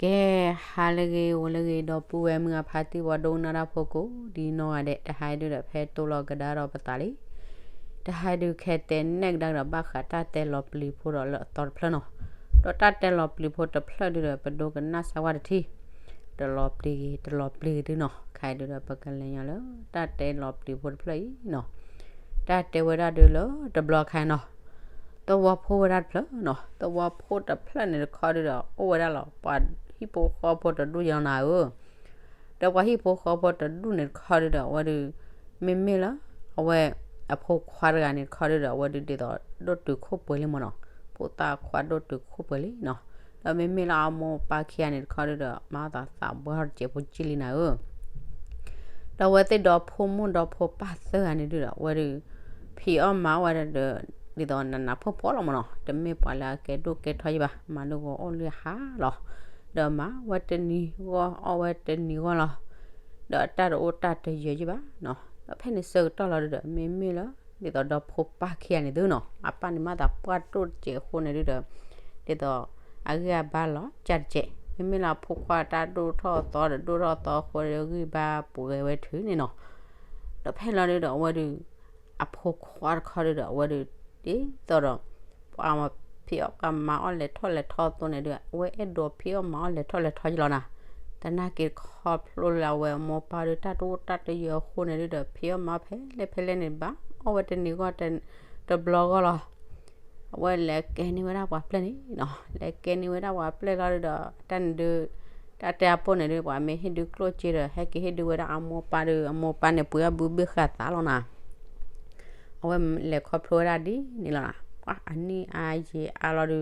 ကဲ, ဟါလၢအဂ့ၤ ဂီၤလၢအဂ့ၤ ဒီပုၢ်ဝဲၢ်မုၢ်အဖါတံၢ် ပှၤဒိကနၣ်တၢ်ဖိကိးဒ်နီၢ်ဂၤဒဲး, တဟါအံၤဒုဒီး ဖဲတိၢ်လီၤကဒါဒီးပသးလံ. တဟါအံၤဒုခဲတဲနဲၣ်ကဒါဒီး ဘၣ်ဃးတၢ်တဲလီၤပျံၤဖိဒီးလၢအသီတဖျၢၣ်နီၤ. ဒီးတၢ်တဲလီၤပျံၤဖိတဖျၢၣ်ဒုဒီး ပဒိကနၣ်စၢ်ဝဲတထံၣ်, တလီၤပျံၤဂ့ၤ တလီၤပျံၤဂ့ၤဒုနီၤ. ခဲအံၤဒုဒီး ပကလဲၤညီလၢ တၢ်တဲလီၤပျံၤဖိတဖျၢၣ်အံၤနီၤ. တၢ်တဲဝဲဒၣ်ဒုလၢတဘျီခါနီၤ, သဝီဖိဝဲဒၣ်တဖျၢၣ်နီၤ, သဝီဖိတဖျၢၣ်န့ၣ်တခီဒုဒီး အိၣ်ဝဲဒၣ်လီၤ ပှၤဟံၣ်ဖိဃီဖိတဒူၣ်ယီၤနၤဧၢ. ဒီးပှၤဟံၣ်ဖိဃီဖိတဒူၣ်န့ၣ်တခီဒုဒီး အဝဲဒု မ့မ့ၢ်လၢ အဝဲ အဖိခွါတဂၤန့ၣ်တခီဒုဒီး အဝဲဒု ဒ်သိးဒိၣ်တုာ်ခိၣ်ပှဲၤလံမ့ၢ်နီၤ, ဖိသၣ်ခွါဒိၣ်တုာ်ခိၣ်ပှဲၤလံနီၤ. ဒီးမ့မ့ၢ်လၢအမိၢ်ပၢ်ခံဂၤန့ၣ်တခီဒုဒီး မၤသးသးပှၢ်ထီၣ်တစဲးဖိကံၣ်လံနၤဧၢ. ဒီးအဝဲသ့ၣ်ဒီဖိမိၢ်ဒီဖိပၢ်သၢဂၤန့ၣ်ဒုဒီး အဝဲဒု ဖံးအီၣ်မၤအီၣ်ဝဲဒၣ်ဒီး ဒ်သိးနးနးဖှီၣ်ဖှီၣ်လီၤမ့ၢ်နီၤ, တမ့ၢ်ပှၤလၢအကဲဒိၣ်ကဲထီယံၤဘၣ်, မၤလိဂီၤအီၣ်လံဟါလီၤ. ဒီးမၤဝဲတနံၤဂီၢ် အီၣ်ဝဲတနံၤဂီၢ်လီၤ. ဒီးတၢ်တအိၣ်တၢ်တယၢၤယံၤဘၣ်နီၤ. ဒီးဖဲန့ၣ်ဆၢကတီၢ်လီၤဒုဒီး မ့မ့ၢ်လၢ ဒ်သိးဒီဖိပၢ်ခံဂၤန့ၣ်သုနီၤ, အပၢ်န့ၣ်မၤသးပှၢ်ဒိၣ်တစဲးအဃိန့ၣ်ဒုဒီး ဒ်သိး အဂံၢ်အဘါလီၤကၢ်တစဲး, မ့မ့ၢ်လၢအဖိခွါတၢ်ဒိၣ်ထီၣ်သီဒီး ဒိၣ်ထီၣ်သီအဃိဒီး ဂံၢ်ဘါပှဲၤဝဲထုးန့ၣ်နီၤ. ဒီးဖဲလီၤဒုဒီး အဝဲဒု အဖိခွါတခီဒုဒီး အဝဲဒု ဒ်သိးဒီး ပှၤဖံးအီၣ်ပှၤမၤအီၣ်လဲၤထီၣ်လဲၤထီအသိးန့ၣ်ဒု အဝဲအဲၣ်ဒိးဖံးအီၣ်မၤအီၣ်လဲၤထီၣ်လဲၤထီယံၤလီၤနၤ. သနာ်က့တခီဖျိလၢအဝဲအမိၢ်ပၢ်ဒု တၢ်တအိၣ်တၢ်တယၢၤအဃိန့ၣ်ဒုဒီး ဖံးအီၣ်မၤအီၣ်ဖဲလဲၣ်ဖဲလဲၣ်န့ၣ်ဘၣ်, အီၣ်ဝဲတနံၤဂီၢ် တဘျီဂီၢ်လီၤ. အဝဲလဲၤကဲန့ၢ်ဝဲဒၣ်ပှၤပျဲၢ်န့ၣ်နီၤ, လဲၤကဲန့ၢ်ဝဲဒၣ်ပှၤပျဲၢ်လီၤဒုဒီး တၢ်န့ၣ်ဒု တၢ်တဲအပိၢ်န့ၣ်ဒု ပှၤမ့ၢ်ဟ့ၣ်ဒုကျိၣ်စ့ဒီး ဟဲက့ၤဟ့ၣ်ဒုဝဲဒၣ်အမိၢ်ပၢ်ဒု, အမိၢ်ပၢ်န့ၣ် ပှ့ၤအီၣ်ဘုဘ့ၣ်ဃာ်သးလီၤနၤ. အဝဲလဲၤခီဖျိဝဲဒၣ်ဒ်န့ၣ်လီၤနၤ, ပှၤအနံၣ်အါယံာ်အါလီၤဒု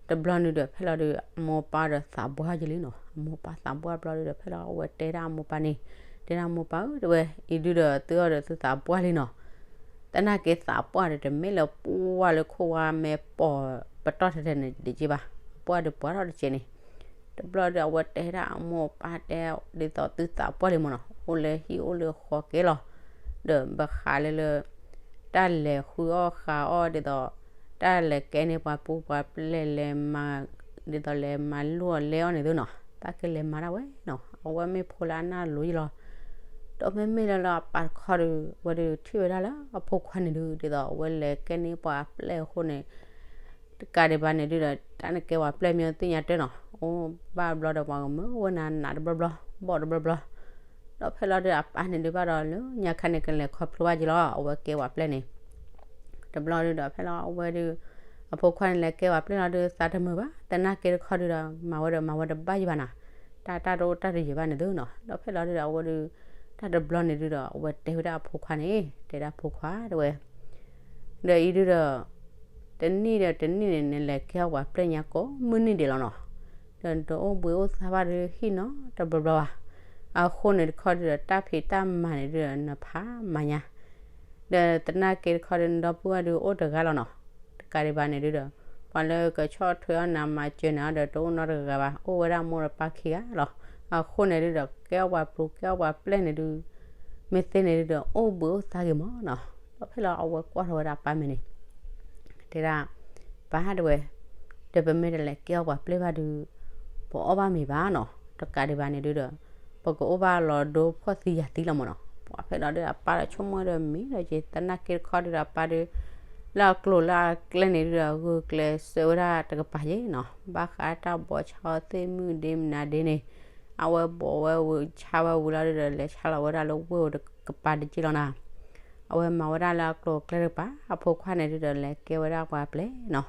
တဘျီန့ၣ်ဒီး ဖဲလီၤဒု အမိၢ်ပၢ်ဒီးသးပှၢ်ယံၤလံနီၤ, အမိၢ်ပၢ်သးပှၢ်ဘျီဒုဒီး ဖဲလီၤအဝဲတဲဒၣ်အမိၢ်ပၢ်န့ၣ်, တဲဒၣ်မိၢ်ပၢ်ဧၢ တဲဝဲ, အံၤဒုဒီးသုအီၤဒီးသုသးပှၢ်လံနီၤ. သနာ်က့သးပှၢ်ဒီး တမ့ၢ်လၢပှၢ်လၢခိၣ်ဝါမ့ၢ်ပိာ်ပတီၢ်ထဲထဲန့ၣ်တက့ၢ်ဘၣ်, ပှၢ်ဒီးပှၢ်ထီၣ်တက့ၢ်န့ၣ်. တဘျီဒီး အဝဲတဲဒၣ်အမိၢ်ပၢ်တဲ ဒ်သိးသုသးပှၢ်လံမ့ၢ်နီၤ, အိၣ်လၢဟံၣ်အိၣ်လၢဃီကဲလီၤ. ဒီးဘၣ်ဃးလၢလၢ တၢ်လဲၤဃုအီၣ်ဃုအီၣ်ဒ်သိး တၢ်လဲၤကဲန့ၢ်ပှၤပူၤပှၤပျဲၢ်လဲၤမၤ ဒ်သိးလဲၤမၤလိအီၤလဲၤအီၤန့ၣ်သုနီၤ, တၢ်ကလဲၤမၤဒၣ်ဝဲနီၤ, အဝဲမ့ၢ်ဖိလၢအနၢ်လိၤယံၤလီၤ. ဒီးမ့မ့ၢ်လၢလၢအပၢ်တခီဒီး အဝဲဒုးထံၣ်ဝဲဒၣ်လၢအဖိခွါန့ၣ်ဒုး ဒ်သိးအဝဲလဲၤကဲန့ၢ်ပှၤပျဲၢ်အဃိန့ၣ် တကးဒံးဘၣ်န့ၣ်ဒုးဒီး တၢ်န့ၣ်ကဲပှၤပျဲၢ်မ့ၢ်သ့ၣ်ညါတၢ်နီၤ, အိၣ်ဘၣ်ဘျီဒီးပှၤကမၢဝဲနၤနးတဘျီဘျီ ဘီၣ်တဘျီဘျီ. ဒီးဖဲလီၤဒုးအပၢ်န့ၣ်ဒုးဘၣ်ဒီးလၢညါခါန့ၣ် ကလဲၤခီဖျိဘၣ်က့ၤလီၤ အဝဲကဲပှၤပျဲၢ်န့ၣ် တဘျီဒုးဒီး ဖဲလီၤအဝဲဒုး အဖိခွါန့ၣ်လဲၤကဲပှၤပျဲၢ်လီၤဒုး သးတမုာ်ဘၣ်, သနာ်က့တခီဒုးဒီး မၤဝဲဒီးမၤဝဲတဘၣ်ယံၤဘၣ်နၤ, တၢ်တၢ်တအိၣ်တၢ်တယၢၤဘၣ်န့ၣ်သုနီၤ. ဒီးဖဲလီၤဒုးဒီး အဝဲဒုး တၢ်တဘျီန့ၣ်ဒုးဒီး အဝဲတဲဝဲဒၣ်အဖိခွါန့ၣ် တဲဒၣ်ဖိခွါတဲဝဲ ဒီးအံၤဒုးဒီး တနံၣ်ဒီးတနံၣ်န့ၣ် နလဲၤကဲအီၣ်ပှၤပျဲၢ်ညါကိးမုၢ်နံၤဒဲးလီၤနီၤ. ဒီးနတအိၣ်ဘှံးအိၣ်သါဘၣ်ဒုးဟံၣ်နီတဘျီဘျီဘၣ်. အဃိန့ၣ်တခီဒုးဒီး တၢ်ဖံးတၢ်မၤန့ၣ်ဒုးဒီး နဖးမၤညါ ဒီးသနာ်က့တခီဒုး နဒီပုၢ်ဝဲၢ်ဒုးအိၣ်တဂၤလီၤနီၤ. တကးဒံးဘၣ်န့ၣ်ဒုးဒီး ပှၤလၢကဆီၣ်ထွဲအီၣ်နၤမၤစၢၤနၤအီၤဒီး တအိၣ်နီတဂၤဘၣ်, အိၣ်ဝဲဒၣ်မိၢ်ဒီးပၢ်ခံဂၤလီၤ. အဃိန့ၣ်ဒုးဒီး ကဲအီၣ်ပှၤပျဲၢ် ကဲအီၣ်ပှၤပျဲၢ်န့ၣ်ဒုး မ့ၢ်သ့န့ၣ်ဒုးဒီး အိၣ်ဘှံးအိၣ်သါဂ့ၤမးနီၤ. ဒီးဖဲလီၤအဝဲကွၢ်ထီၣ်ဝဲဒၣ်အပၢ်မဲာ်န့ၣ် တဲဒၣ် ပၢ်တဲဝဲ ဒီးပမ့ၢ်တလဲၤကဲအီၣ်ပှၤပျဲၢ်ဘၣ်ဒုး ပအီၣ်ဘၣ်မ့ၤဘၣ်နီၤ. တကးဒံးဘၣ်န့ၣ်ဒုးဒီး ပကအိၣ်ဘၣ်လီၤဒိဖှီၣ်သံယာ်သံလီၤမးနီၤ. ပှၤဖဲလီၤဒုးအပၢ်ဒီးဆိကမိၣ်ဒီးမ့ၢ်ဒီးက့ၤ သနာ်က့တခီဒုးဒီးအပၢ်ဒုး လၢအကျိၤလၢအကျဲန့ၣ်ဒုးဒီး ဂုာ်ကျဲးစၢးဝဲဒၣ်တကပၤယဲနီၤ. ဘၣ်ဃးတၢ်ဘီးဆါအီၣ်သ့ၣ်မုၢ်ဒ့မနုၤဒ့န့ၣ် အဝဲဘီးဝဲဝံၤဆါဝဲဝံၤလီၤဒုးဒီး လဲၤဆါလီၤဝဲဒၣ်လၢဝ့ၢ်အိၣ်တကပၤတက့ၢ်လီၤနီၤ. အဝဲမၤဝဲဒၣ်လၢအကျိၤအကျဲတကပၤ အဖိခွါန့ၣ်ဒုးဒီး လဲၤကဲဝဲဒၣ်ပှၤပျဲၢ်နီၤ.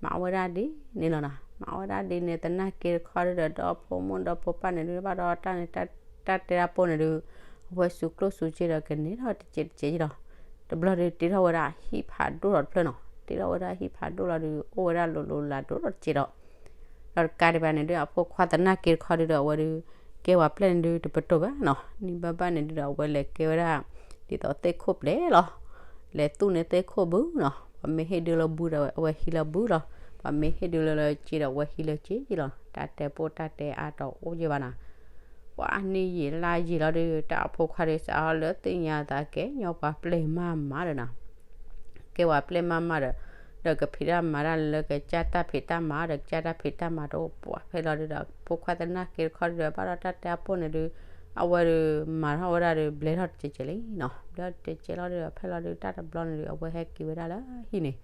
မၤဝဲဒၣ်ဒ်န့ၣ်လီၤနီၤ. မၤဝဲဒၣ်ဒ်န့ၣ် သနာ်က့တခီဒုးဒီး ဒီဖိမိၢ်ဒီဖိပၢ်န့ၣ်ဒုး ဘၣ်ဒီးတၢ်န့ၣ် တၢ်တဲတၢ်ပိၢ်န့ၣ်ဒုး အဝဲစူးကျိၣ်စူးစ့ဒီး ကန့ၢ်ထီၣ်တစဲးတစဲးယဲလီၤ. တဘျီဒုးတ့ထီၣ်ဝဲဒၣ်ဟံၣ်ဖးဒိၣ်လီၤတဖျၢၣ်နီၤ. တ့ထီၣ်ဝဲဒၣ်ဟံၣ်ဖးဒိၣ်လီၤဒုး အိၣ်ဝဲဒၣ်လိၤလိၤလးဒိၣ်ဒီးတစဲးဒီး ဒီးတကးဒံးဘၣ်န့ၣ်ဒုး အဖိခွါသနာ်က့တခီဒုးဒီး အဝဲဒုး ကဲပှၤပျဲၢ်န့ၣ်ဒုး တပတိၢ်ဘၣ်နီၤ. နံၤဘၣ်ဘၣ်န့ၣ်ဒုးဒီး အဝဲလဲၤကဲဝဲဒၣ် ဒ်သိးသ့ၣ်ခိၣ်ပျဲၢ်လီၤ. လဲၤသူၣ်န့ၢ်သ့ၣ်ခိၣ်ဘုနီၤ. ပှၤမ့ၢ်ဟ့ၣ်ဒုးလၢဘုဒီး အဝဲဟံးလၢဘုလီၤ. ပှၤမ့ၢ်ဟ့ၣ်ဒုးလၢလၢစ့ဒီး အဝဲဟံးလၢစ့လီၤ. တၢ်တဲပိၢ်တၢ်တဲအါတအိၣ်ယဲဘၣ်နီၤ. ပှၤနံၣ်ယံာ်လါယံာ်လီၤဒုး တၢ်အဖိခွါဒုးစးထီၣ်လၢသ့ၣ်ညါသးကဲညီပှၤပျဲၢ်မးမးဒီးနီၤ. ကဲပှၤပျဲၢ်မးမးဒီး ဒီးကဖံးတၢ်မၤတၢ်လၢကစၢ်တၢ်ဖံးတၢ်မၤဒီး ကစၢ်တၢ်ဖံးတၢ်မၤတအိၣ် ပှၤဖဲလီၤဒုးဒီး အဖိခွါသနာ်က့တခီဒုဒီး ဘၣ်ဒီးတၢ်တဲအပိၢ်န့ၣ်ဒုး အဝဲဒုးမၤထီၣ်ဝဲဒၣ်ဒုး ဘျဲထီၣ်တကဲးကဲးလံနီၤ. ဘျဲထီၣ်တကဲးကဲးလီၤဒုဒီး ဖဲလီၤဒုးတၢ်တဘျီန့ၣ်ဒုး အဝဲဟဲက့ၤဝဲဒၣ်လၢအဟံၣ်န့ၣ်,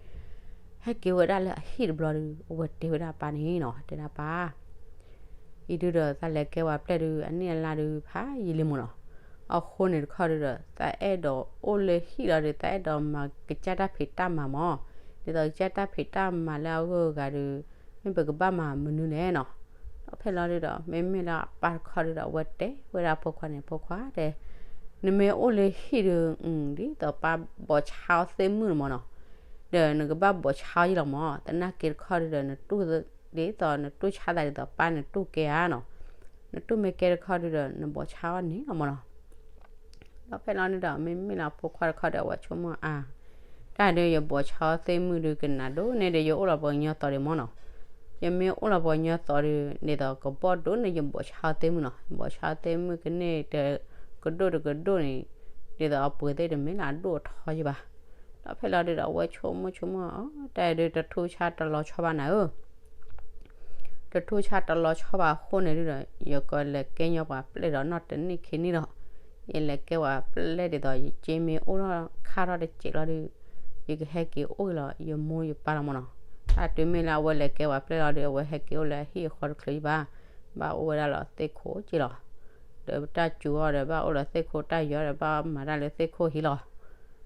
ဟဲက့ၤဝဲဒၣ်လၢအဟံၣ်တဘျီဒုး အဝဲတဲဝဲဒၣ်အပၢ်န့ၣ်နီၤ, တဲဒၣ်ပၢ် အံၤဒုဒီး သးလဲၤကဲပှၤပျဲၢ်ဒုး အနံၣ်အလါဒုး ဖးယံာ်လံမ့ၢ်နီၤ. အဃိန့ၣ်တခီဒုဒီး သးအဲၣ်ဒိးအိၣ်လၢဟံၣ်လီၤဒုး သးအဲၣ်ဒိးမၤကစၢ်တၢ်ဖံးတၢ်မၤမၢ်, ဒ်သိးကစၢ်တၢ်ဖံးတၢ်မၤလၢအဂုၤအဂၤဒုး မ့ၢ်ပကဘၣ်မၤမနုၤလဲၣ်နီၤ. ဒီးဖဲလီၤဒုဒီး မ့မ့ၢ်လၢအပၢ်တခီဒုဒီး အဝဲတဲဝဲဒၣ်အဖိခွါန့ၣ်, ဖိခွါတဲ, နမ့ၢ်အိၣ်လၢဟံၣ်ဒုး ဒ်သိးပၢ်ဘိးဆါအီၤသ့ၣ်မုၣ်န့ၣ်မ့ၢ်နီၤ, ဒီးနကဘၣ်ဘိးဆါအီၤယံလီၤမၢ်. သနာ်က့တခီဒုဒီး နတူၢ်ဒ်သိးနတူၢ်ဆါသးဒ်သိးပၢ်နတူၢ်ကဲဧါနီၤ. နတူၢ်မ့ၢ်ကဲတခီဒုဒီး နဘိးဆါအီၤန့ၣ်လီၤမ့ၢ်နီၤ. ဒီးဖဲလီၤဒုဒီး မ့မ့ၢ်လၢအဖိခွါတခီဒီး အဝဲဆိကမိၣ်အါ, တၢ်ဒုးယဘိးဆါအီၤသ့ၣ်မုၣ်ဒုးကနၣ်ဒိၣ်န့ၢ်ဒီး ယအိၣ်လီၤပှၤကညီသီဒံးမ့ၢ်နီၤ. ယမ့ၢ်အိၣ်လီၤပှၤကညီသီဒုး ဒ်သိးကဘီၣ်ဒိၣ်န့ၢ်ယဘိးဆါအီၤသ့ၣ်မုၣ်နီၤ. ဘိးဆါအီၤသ့ၣ်မုၣ်ကန့ၢ်တကဒိၣ်တကဒိၣ်န့ၣ် ဒ်သိးအပှ့ၤသ့ၣ်တမ့ၢ်လၢအဒိၣ်အထီယံဘၣ်. ဒီးဖဲလီၤဒုဒီး အဝဲဆိကမိၣ်ဆိကမိၣ်အီၤ, တၢ်ဒုးတထူၣ်ဆါတလီၤဆီဘၣ်နၤဧၢ တထူၣ်ဆါတလီၤဆီဘၣ်အဃိန့ၣ်ဒုဒီး ယကလဲၤကဲညီပှၤပျဲၢ်ဒီးနီၢ်တနံၣ်ခံနံၣ်ဒီး ယလဲၤကဲပှၤပျဲၢ်ဒ်သိး ယစ့မ့ၢ်အိၣ်ထီၣ်ခါထီၣ်တစဲးလီၤဒုး ယကဟဲက့ၤအိၣ်လီၤ ယမိၢ်ယပၢ်လီၤမ့ၢ်နီၤ. တၢ်တုၤမ့ၢ်လၢအဝဲလဲၤကဲပှၤပျဲၢ်လီၤဒုး အဝဲဟဲက့ၤအိၣ်လၢအဟံၣ်အဃီတချုးယံဘၣ်, ဘၣ်အိၣ်ဝဲဒၣ်လၢသ့ၣ်ခိၣ်က့လီၤ. ဒီးတၢ်စူၤအီၤဒီး ဘၣ်အိၣ်လၢသ့ၣ်ခိၣ်, တၢ်ယီၤဒီး ဘၣ်မၤတၢ်လၢသ့ၣ်ခိၣ်ဟံၣ်လီၤ.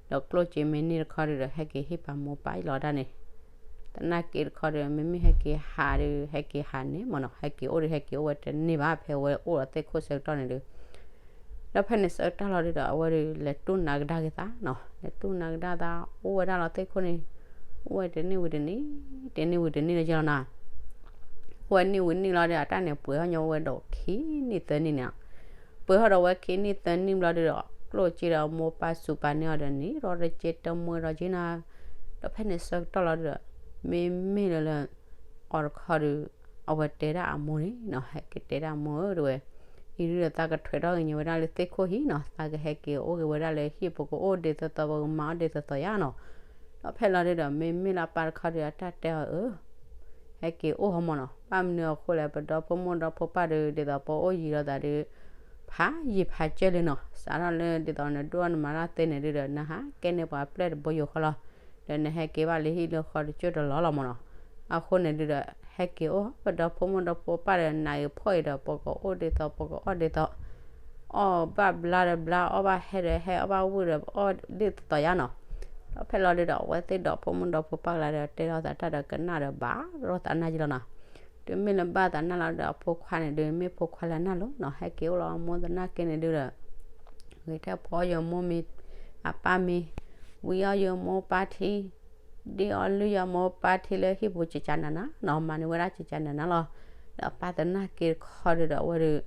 ဒီးကျိၣ်စ့မ့ၢ်န့ၢ်တခီဒုဒီး ဟဲက့ၤဟ့ၣ်ပှၤမိၢ်ပၢ်အံၤလီၤဒၣ်န့ၣ်. သနာ်က့တခီဒုး မ့မ့ၢ်ဟဲက့ၤဟးဒုး ဟဲက့ၤဟးန့ၣ်မ့ၢ်နီၤ, ဟဲက့ၤအိၣ်ဒုး ဟဲက့ၤအိၣ်ဝဲတန့ၢ်ဘၣ်, ဖဲဝဲအိၣ်ဒီးသ့ၣ်ခိၣ်ဆၢကတီၢ်န့ၣ်ဒုး ဒီးဖဲန့ၣ်ဆၢကတီၢ်လီၤဒုဒီး အဝဲဒုးလဲၤတူၢ်နးကဒါက့ၤသးနီၤ, လဲၤတူၢ်နးကဒါသး အိၣ်ဝဲဒၣ်လီၤသ့ၣ်ခိၣ်န့ၣ်, အိၣ်ဝဲတနံၣ်ဝံၤတနံၣ်, တနံၣ်ဝံၤတနံၣ်လၢကလီၤနၤ. အိၣ်ဝဲနံၣ်ဝံၤနံၣ်လီၤဒီး အတၢ်န့ၣ်ပှဲၤထီၣ်ညီဝဲဒီးခံနံၣ်သၢနံၣ်န့ၣ်, ပှဲၤထီၣ်ဒီးဝဲခံနံၣ်သၢနံၣ်ဘျီဒုဒီး ကျိၣ်စ့ဒီးမိၢ်ပၢ်စူးပာ်န့ၢ်အီၤဒီးန့ၣ် ဒီးတက့တမွဲဒီးက့နၤ. ဒီးဖဲန့ၣ်ဆၢကတီၢ်လီၤဒုဒီး မ့မ့ၢ်လၢလၢ အီၤတခီဒုး အဝဲတဲဒၣ်အမိၢ်န့ၣ်နီၤ, ဟဲက့ၤတဲဒၣ်အမိၢ်ဧၢ တဲဝဲ, အံၤဒုဒီးသးကထွဲးထီၣ်က့ၤညီဝဲဒၣ်လၢသ့ၣ်ခိၣ်ဟံၣ်နီၤ, သးကဟဲက့ၤအိၣ်က့ၤဝဲဒၣ်လၢဟံၣ် ပကအိၣ်ဒ်သိးသိး ပကမၤအီၣ်ဒ်သိးသိးယါနီၤ. ဒီးဖဲလီၤဒုဒီး မ့မ့ၢ်လၢအပၢ်တခီဒုး အတၢ်တဲအီၤအၢ ဟဲက့ၤအိၣ်ဟီမ့ၢ်နီၤ, ဘၣ်မနုၤအဃိလဲၣ် ပဒီဖိမိၢ်ဒီဖိပၢ်ဒုး ဒ်သိးပအိၣ်ယံၤလိာ်သးဒုး ဖးယံၤဖးကၢလံနီၤ, စးထီၣ်လၢဒ်သိးနဒိၣ်နမၤတၢ်သ့န့ၣ်ဒုဒီး နဟးကဲန့ၢ်ပှၤပျဲၢ်တဘိယိာ်ဃီလီၤ. ဒီးနဟဲက့ၤဘၣ်လၢဟံၣ်လၢဃီတကၠိၢ်တလီၢ်လီၤမ့ၢ်နီၤ. အဃိန့ၣ်ဒုဒီး ဟဲက့ၤအိၣ် ပဒီဖိမိၢ်ဒီဖိပၢ်ဒီး နးဂ့ၤဖှီၣ်အံၤဒီး ပကအီၣ်ဒ်သိး ပကအီၣ်ဒ်သိး အီၣ်ဘၣ်ဘျါဒီးဘျါ အီၣ်ဘၣ်ဟဲဒီးဟဲ အီၣ်ဘၣ်ဝံၣ်ဒီးအီၣ်ဒ်သိးသိးယါနီၤ. ဒီးဖဲလီၤဒုဒီး အဝဲသ့ၣ်ဒီးဖိမုၣ်ဒီးဖိပၢ်ကလါဒီး တဲလိာ်သးတၢ်ဒီးကနၣ်ဒီးဘၣ်ဒီးသးနၢ်ယံလီၤနီၤ. တုၤမ့ၢ်လၢဘၣ်သးနၢ်လီၤဒီး အဖိခွါန့ၣ်ဒုး မ့ၢ်ဖိခွါလၢနၢ်လိၤနီၤ, ဟဲက့ၤအိၣ်လီၤမိၢ်သနာ်က့န့ၣ်ဒုဒီး ဂဲၤထၢၣ်ဖီအီၣ်ယမိၢ်မံၤ အပၢ်မံၤ, ဝံအီၣ်ယမိၢ်ပၢ်ထံ ဒ့ၣ်အီၣ်လုၢ်ယမိၢ်ပၢ်ထံလၢဟံၣ်ပူၤ ကကနၤနၤနီၤ, မၤန့ၢ်ဝဲဒၣ်ကကနၤနၤလီၤ. ဒီးအပၢ်သနာ်က့တခီဒုဒီး အဝဲဒုး ဒ်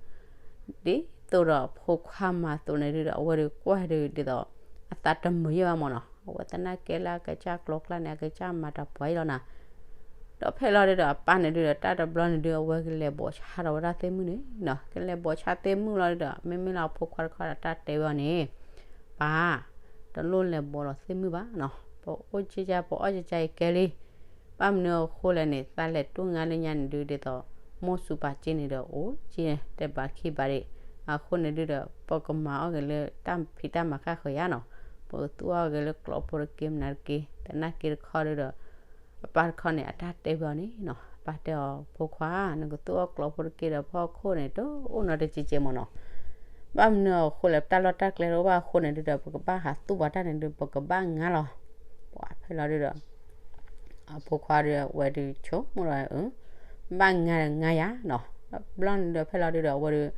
သိးဒီးဖိခွါမၤသိးန့ၣ်ဒုဒီး အဝဲဒုးကွၢ်ဒုးဒ်သိး အသးတမုာ်ယဲၢ်ဘၣ်မ့ၢ်နီၤ, အဝဲသနာ်က့လၢအကစၢ်ကျိၤကျါန့ၣ် အကစၢ်မၤတၢ်ပှၤအံၤလီၤနၤ. ဒီးဖဲလီၤဒုဒီး အပၢ်န့ၣ်ဒုဒီး တၢ်တဘျီန့ၣ်ဒု အဝဲကလဲၤဘိးဆါဒီးဝဲဒၣ်သ့ၣ်မုၣ်န့ၣ်နီၤ, ကလဲၤဘိးဆါသ့ၣ်မုၣ်လီၤဒုဒီး မ့မ့ၢ်လၢအဖိခွါတခီဒီး တၢ်တဲဝဲအီၤန့ၣ် ပၢ် တလိၣ်လဲၤဘိးလီၤသ့ၣ်မုၣ်ဘၣ်နီၤ, ပအိၣ်ကကၢ ပအီၣ်ကကၢအံၤကဲလံ. ဘၣ်မနုၤအဃိလဲၣ်န့ၣ် သးလဲၤတူၢ်ငါလၢညါန့ၣ်ဒု ဒ်သိး မိၢ်စူးပာ်က့န့ၣ်ဒီး အိၣ်က့တဘးခံဘးဒံး, အဃိန့ၣ်ဒုဒီး ပကမၤအီၣ်က့ၤလၢတၢ်ဖံးတၢ်မၤဃၣ်ဃၢၤယါနီၤ, ပကသူၣ်အီၣ်က့ၤလၢကျိးဖိတက့ မနုၤတက့, သနာ်က့တခီဒုဒီး အပၢ်တခီန့ၣ် အတၢ်တဲဝဲအီၤန့ၣ်နီၤ, အပၢ်တဲအီၤ ဖိခွါ နကသူၣ်အီၣ်ကျိးဖိတက့ဒီး ဖီခိၣ်န့ၣ် တအိၣ်နီတက့က့မ့ၢ်နီၤ, ဘၣ်မနုၤအဃိလဲၣ် ပတၢ်လီၢ်တၢ်ကျဲတအိၣ်ဘၣ်အဃိန့ၣ်ဒုဒီး ပကဘၣ်ဟးသူၣ်ပှၤတၢ်န့ၣ်ဒု ပကဘၣ်ငါလီၤ. ပှၤဖဲလီၤဒုဒီး အဖိခွါဒုးဝဲဒုးဆိကမိၣ်ဒီး ဘၣ်ငါဒီးငါယါနီၤ, တဘျီန့ၣ်ဒီးဖဲလီၤဒုဒီး အဝဲဒုး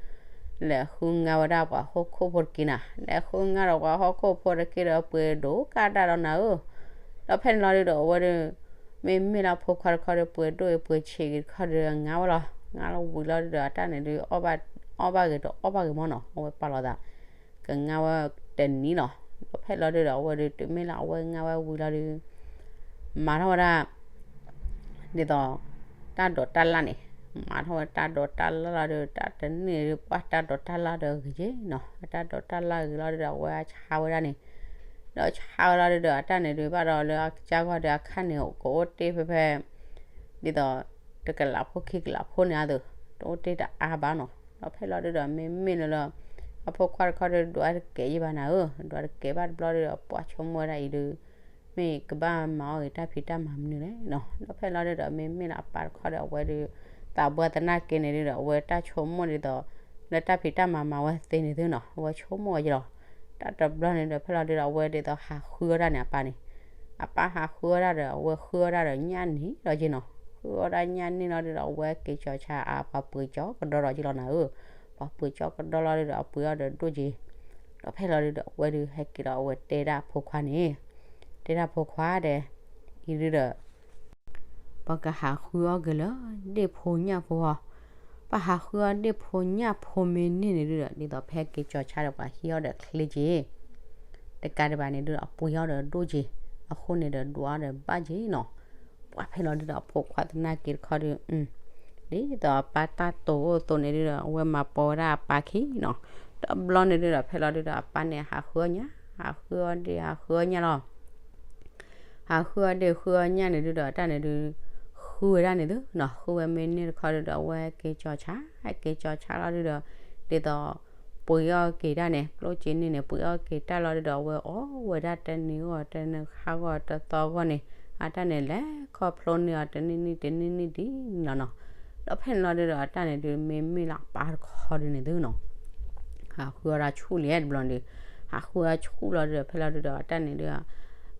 လဲၤဃုငါဝဲဒၣ်ပှၤဟီၣ်ခိၣ်ဖိတက့နၤ, လဲၤဃုငါဒီးပှၤဟီၣ်ခိၣ်ဖိတက့ဒီး ပှ့ၤဒိၣ်ကါတၢ်ဒီးနၤဧၢ, ဒီးဖဲန့ၣ်လီၤဒုဒီး အဝဲဒုး မ့မ့ၢ်လၢဖိခွါတခီဒီး ပှ့ၤဒိၣ်အံၤပှ့ၤဆံးက့ၤတခီဒီး ငါဝဲလီၤ, ငါလီၤဝံၤလီၤဒုဒီး အတၢ်န့ၣ်ဒုး အီၣ်ဘၣ်ဂ့ၤဒီးအီၣ်ဘၣ်ဂ့ၤမ့ၢ်နီၤ, အဝဲပာ်လီၤသး ကငါဝဲတနံၤနီၤ, ဒီးဖဲလီၤဒုဒီး အဝဲဒုးတုၤမ့ၢ်လၢအဝဲငါဝဲဝံၤလီၤဒုး မၤထီၣ်ဝဲဒၣ် ဒ်သိး တၢ်ဒိးတၢ်လၢ်န့ၣ်, မၤထီၣ်ဝဲတၢ်ဒိးတၢ်လၢ်လီၤဒုး တၢ်တနံၣ်ဒုး ပှၢ်တၢ်ဒိးတၢ်လၢ်ဒီးဂ့ၤက့နီၤ, တၢ်ဒိးတၢ်လၢ်ဂ့ၤလီၤဒုဒီး အဝဲဆါဝဲဒၣ်န့ၣ်, ဒီးဆါဝဲလီၤဒုဒီး အတၢ်န့ၣ်ဒုး ဘၣ်ဒီးလၢအကစၢ်ဂီၢ်ဒီး အခါန့ၣ် ကအိၣ်တ့ၢ်ဖဲဖဲ ဒ်သိး တကလးဖိခံကလးဖိန့ၣ်အသိး, အိၣ်တ့ၢ်တအါဘၣ်နီၤ. ဒီးဖဲလီၤဒုဒီး မ့မ့ၢ်လၢလၢ အဖိခွါတခီဒီး ဒွးတကဲးယံၤဘၣ်နၤဧၢ, ဒွးတကဲးဘၣ်တဘျီဒီး ပှၢ်ဆိကမိၣ်ဝဲဒၣ်အံၤဒုး မ့ၢ်ကဘၣ်မၤအီၣ်ဂ့ၤတၢ်ဖံးတၢ်မၤမနုၤလဲၣ်နီၤ. ဒီးဖဲလီၤဒုဒီး မ့မ့ၢ်လၢအပၢ်တခီဒီး အဝဲဒုး သးဘှါသနာ်က့န့ၣ်ဒုဒီး အဝဲတၢ်ဆိကမိၣ်ဒ်သိး လၢတၢ်ဖံးတၢ်မၤမၤဝဲသ့န့ၣ်သုနီၤ, အဝဲဆိကမိၣ်ဝဲယလီၤ. တၢ်တဘျီန့ၣ်ဒီး ဖဲလီၤဒုဒီး အဝဲဒ်သိးဟးဃုအီၣ်တၢ်န့ၣ် အပၢ်န့ၣ် အပၢ်ဟးဃုအီၣ်တၢ်ဒီး အဝဲဃုအီၣ်တၢ်ဒီးညၣ်န့ၣ်လီၤက့နီၤ. ဃုအီၣ်တၢ်ညၣ်န့ၣ်လီၤဒုဒီး အဝဲက့ၤကၠီၤဆါအပှၤပှ့ၤကၠီကဒီလီၤက့လီၤနၤဧၢ, ပှၤပှ့ၤကၠီကဒီလီၤဒုဒီး အပှ့ၤအီၣ်ဒီးဒိၣ်က့ၤ. ဒီးဖဲလီၤဒုဒီး အဝဲဒုးဟဲက့ၤဒီး အဝဲတဲဒၣ်အဖိခွါန့ၣ်, တဲဒၣ်ဖိခွါဒီး အံၤဒုဒီး ပှၤကဟးဃုအီၣ်က့ၤလၢ ဒ့ၣ်ဖိညၣ်ဖိအီၤ, ပှၤဟးဃုအီၣ်ဒ့ၣ်ဖိညၣ်ဖိမ့ၢ်န့ၢ်န့ၣ်ဒုဒီး ဒ်သိးဖဲက့ၤကၠီၤဆါဒီး ပှၤဟံးအီၣ်ဒီးချ့က့ၤ တကးဒံးဘၣ်န့ၣ်ဒုဒီး အပှ့ၤအီၣ်ဒီးဒိၣ်က့ၤ, အဃိန့ၣ်ဒီး ဒွးအီၣ်ဒီးဘၣ်က့ၤနီၤ. ပှၢ်ဖဲလီၤဒုဒီး အဖိခွါသနာ်က့တခီဒီး ဒ်သိးအပၢ်တၢ်တိာ်အိၣ်အသိးန့ၣ်ဒုဒီး အဝဲမၤပိာ်ဝဲဒၣ်အပၢ်ခံနီၤ. တဘျီန့ၣ်ဒုဒီး ဖဲလီၤဒုဒီး အပၢ်န့ၣ်ဟးဃုအီၣ်ညၣ်, ဟးဃုအီၣ်ဒ့ၣ် ဟးဃုအီၣ်ညၣ်လီၤ. ဟးဃုအီၣ်ဒ့ၣ်ဃုအီၣ်ညၣ်န့ၣ်ဒုဒီး တၢ်န့ၣ်ဒု ဃုဝဲဒၣ်န့ၣ်သုနီၤ, ဃုဝဲမ့ၢ်န့ၢ်တခီဒုဒီး အဝဲက့ၤကၠီၤဆါ, က့ၤကၠီၤဆါလီၤဒုဒီး ဒ်သိး ပှ့ၤအီၣ်က့ၤတၢ်န့ၣ် ကျိၣ်စ့န့ၣ်န့ၣ် ပှ့ၤအီၣ်က့ၤတၢ်လီၤဒုဒီး အဝဲအီၣ်ဝဲဒၣ်တနံၤဂီၢ်တနံၤဂီၢ်တသီဂီၢ်န့ၣ် အတၢ်န့ၣ်လဲၤခီဖျိန့ၢ်အီၤတနံၣ်နံၣ်တနံၣ်နံၣ်ဒ်န့ၣ်လီၤနီၤ. ဒီးဖဲန့ၣ်လီၤဒုဒီး အတၢ်န့ၣ်ဒု မ့မ့ၢ်လၢအပၢ်တခီဒုန့ၣ်သုနီၤ ဟးဃုအီၣ်တၢ်ဆူၣ်လံတဘျီန့ၣ်ဒု, ဟးဃုအီၣ်ဆူၣ်လီၤဒုဒီး ဖဲလီၤဒုဒီး အတၢ်န့ၣ်ဒု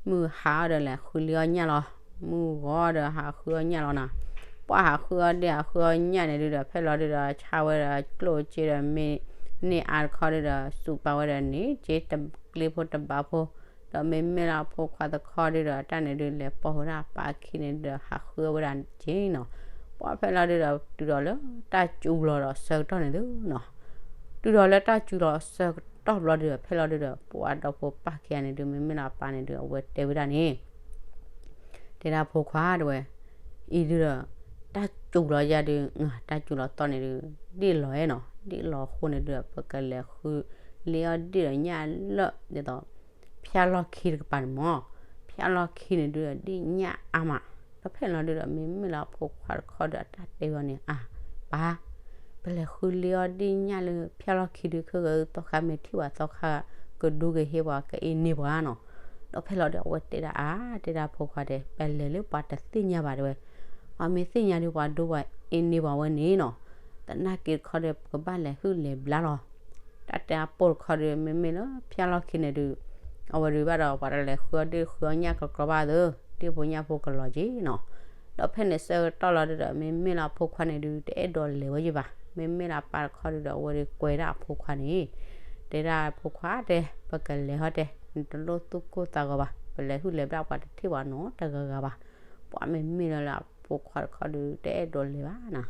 မုၢ်ဟါအီၤဒီးလဲၤဃုလံအီၣ်ညၣ်လီၤ, မုၢ်ဂီၤဒီးဟးဃုအီၣ်ညၣ်လီၤနီၤ. ပှၢ်ဟးဃုအီၣ်ဒ့ၣ်ဟးဃုအီၣ်ညၣ်န့ၣ်ဒုဒီး ဖဲလီၤဒုဒီး ဆါဝဲဒီးကျိၣ်စ့ဒီးမ့ၢ်န့ၢ်အါတခီဒုဒီး စူးပာ်ဝဲဒီးန့ၣ် က့တကျ့ဖိတဘါဖိ, ဒီးမ့မ့ၢ်လၢအဖိခွါတခီဒုဒီး အတၢ်န့ၣ်ဒု လဲၤပိာ်ဃုာ်တၢ်အပၢ်ခံန့ၣ်ဒုဒီး ဟးဃုအီၣ်ဝဲဒၣ်က့နီၤ. ပှၢ်ဖဲလီၤဒုဒီး တုၤဒီးလၢတၢ်စူၤလီၤဒီးဆၢကတီၢ်န့ၣ်သုနီၤ, တုၤဒီးလၢတၢ်စူၤလီၤဆၢကတီၢ်ဘျီဒုဒီး ဖဲလီၤဒုဒီး ပှၢ်ဒီဖိပၢ်ခံဂၤန့ၣ်ဒု မ့မ့ၢ်လၢအပၢ်န့ၣ်ဒု အဝဲတဲဝဲဒၣ်န့ၣ် တဲဒၣ်ဖိခွါတဲဝဲ, အံၤဒုဒီး တၢ်စူၤလီၤယၤဒု, တၢ်စူၤလီၤသီန့ၣ်ဒု ဒ့ၣ်လီၤနီၤ, ဒ့ၣ်လီၤအဃိန့ၣ်ဒုဒီး ပကလဲၤဃုလံအီၣ်ဒ့ၣ်ဒီးညၣ်လၢ ဒ်သိး ဖၠၣ်လီၢ်ခံတကပၤန့ၣ်မၢ်, ဖၠၣ်လီၢ်ခံန့ၣ်ဒုဒီး ဒ့ၣ်ညၣ်အါမး. ဒီးဖဲန့ၣ်လီၤဒုဒီး မ့မ့ၢ်လၢအဖိခွါတခီဒီး အတၢ်တဲဝဲန့ၣ် အါ ပၢ်, ပလဲၤဃုလံအီၣ်ဒ့ၣ်ညၣ်လၢဖၠၣ်လီၢ်ခံဒု ခဲဂၤသီခါမ့ၢ်ထံၣ်ပှၤသီခါ ကဒူကဟ့ပှၤ ကအ့န့ၢ်ပှၤနီၤ. ဒီးဖဲလီၤဒု အဝဲတဲဒၣ်အါ, တဲဒၣ်ဖိခွါတဲ ပလဲၤလၢပှၤတသ့ၣ်ညါဘၣ်တဲဝဲ, ပှၤမ့ၢ်သ့ၣ်ညါဒု ပှၤဒိပှၤအ့န့ၢ်ပှၤဝဲန့ၣ်နီၤ. သနာ်က့တခီဒီး ပကဘၣ်လဲၤဟုၣ်လဲၤဘျါလီၤ. တၢ်တဲအပိၢ်တခီဒီး မ့မ့ၢ်လၢဖၠၣ်လီၢ်ခံန့ၣ်ဒု အဝဲဒုဘၣ်ဒီး ပှၤတလဲၤဃုအီၣ်ဒ့ၣ်ဃုအီၣ်ညၣ်ကကြီဘၣ်သၢ, ဒ့ၣ်ဖိညၣ်ဖိကလီၤက့နီၤ. ဒီးဖဲန့ၣ်ဆၢကတီၢ်လီၤဒုဒီး မ့မ့ၢ်လၢအဖိခွါန့ၣ်ဒု တအဲၣ်ဒိးလဲၤဝဲယံၤဘၣ်. မ့မ့ၢ်လၢအပၢ်တခီဒုဒီး အဝဲဒုကွဲဒၣ်အဖိခွါန့ၣ်, တဲဒၣ်အဖိခွါတဲ, ပကလဲၤဟီတဲ, နတလိၣ်သူၣ်ကိၢ်သးဂီၤဘၣ်, ပလဲၤဟုၣ်လဲၤဘျါပှၤတထံၣ်ပှၤနီတဂၤဂၤဘၣ်. ပှၢ်မ့မ့ၢ်လၢလၢအဖိခွါတခီဒု တအဲၣ်ဒိးလဲၤဘၣ်နီၤ.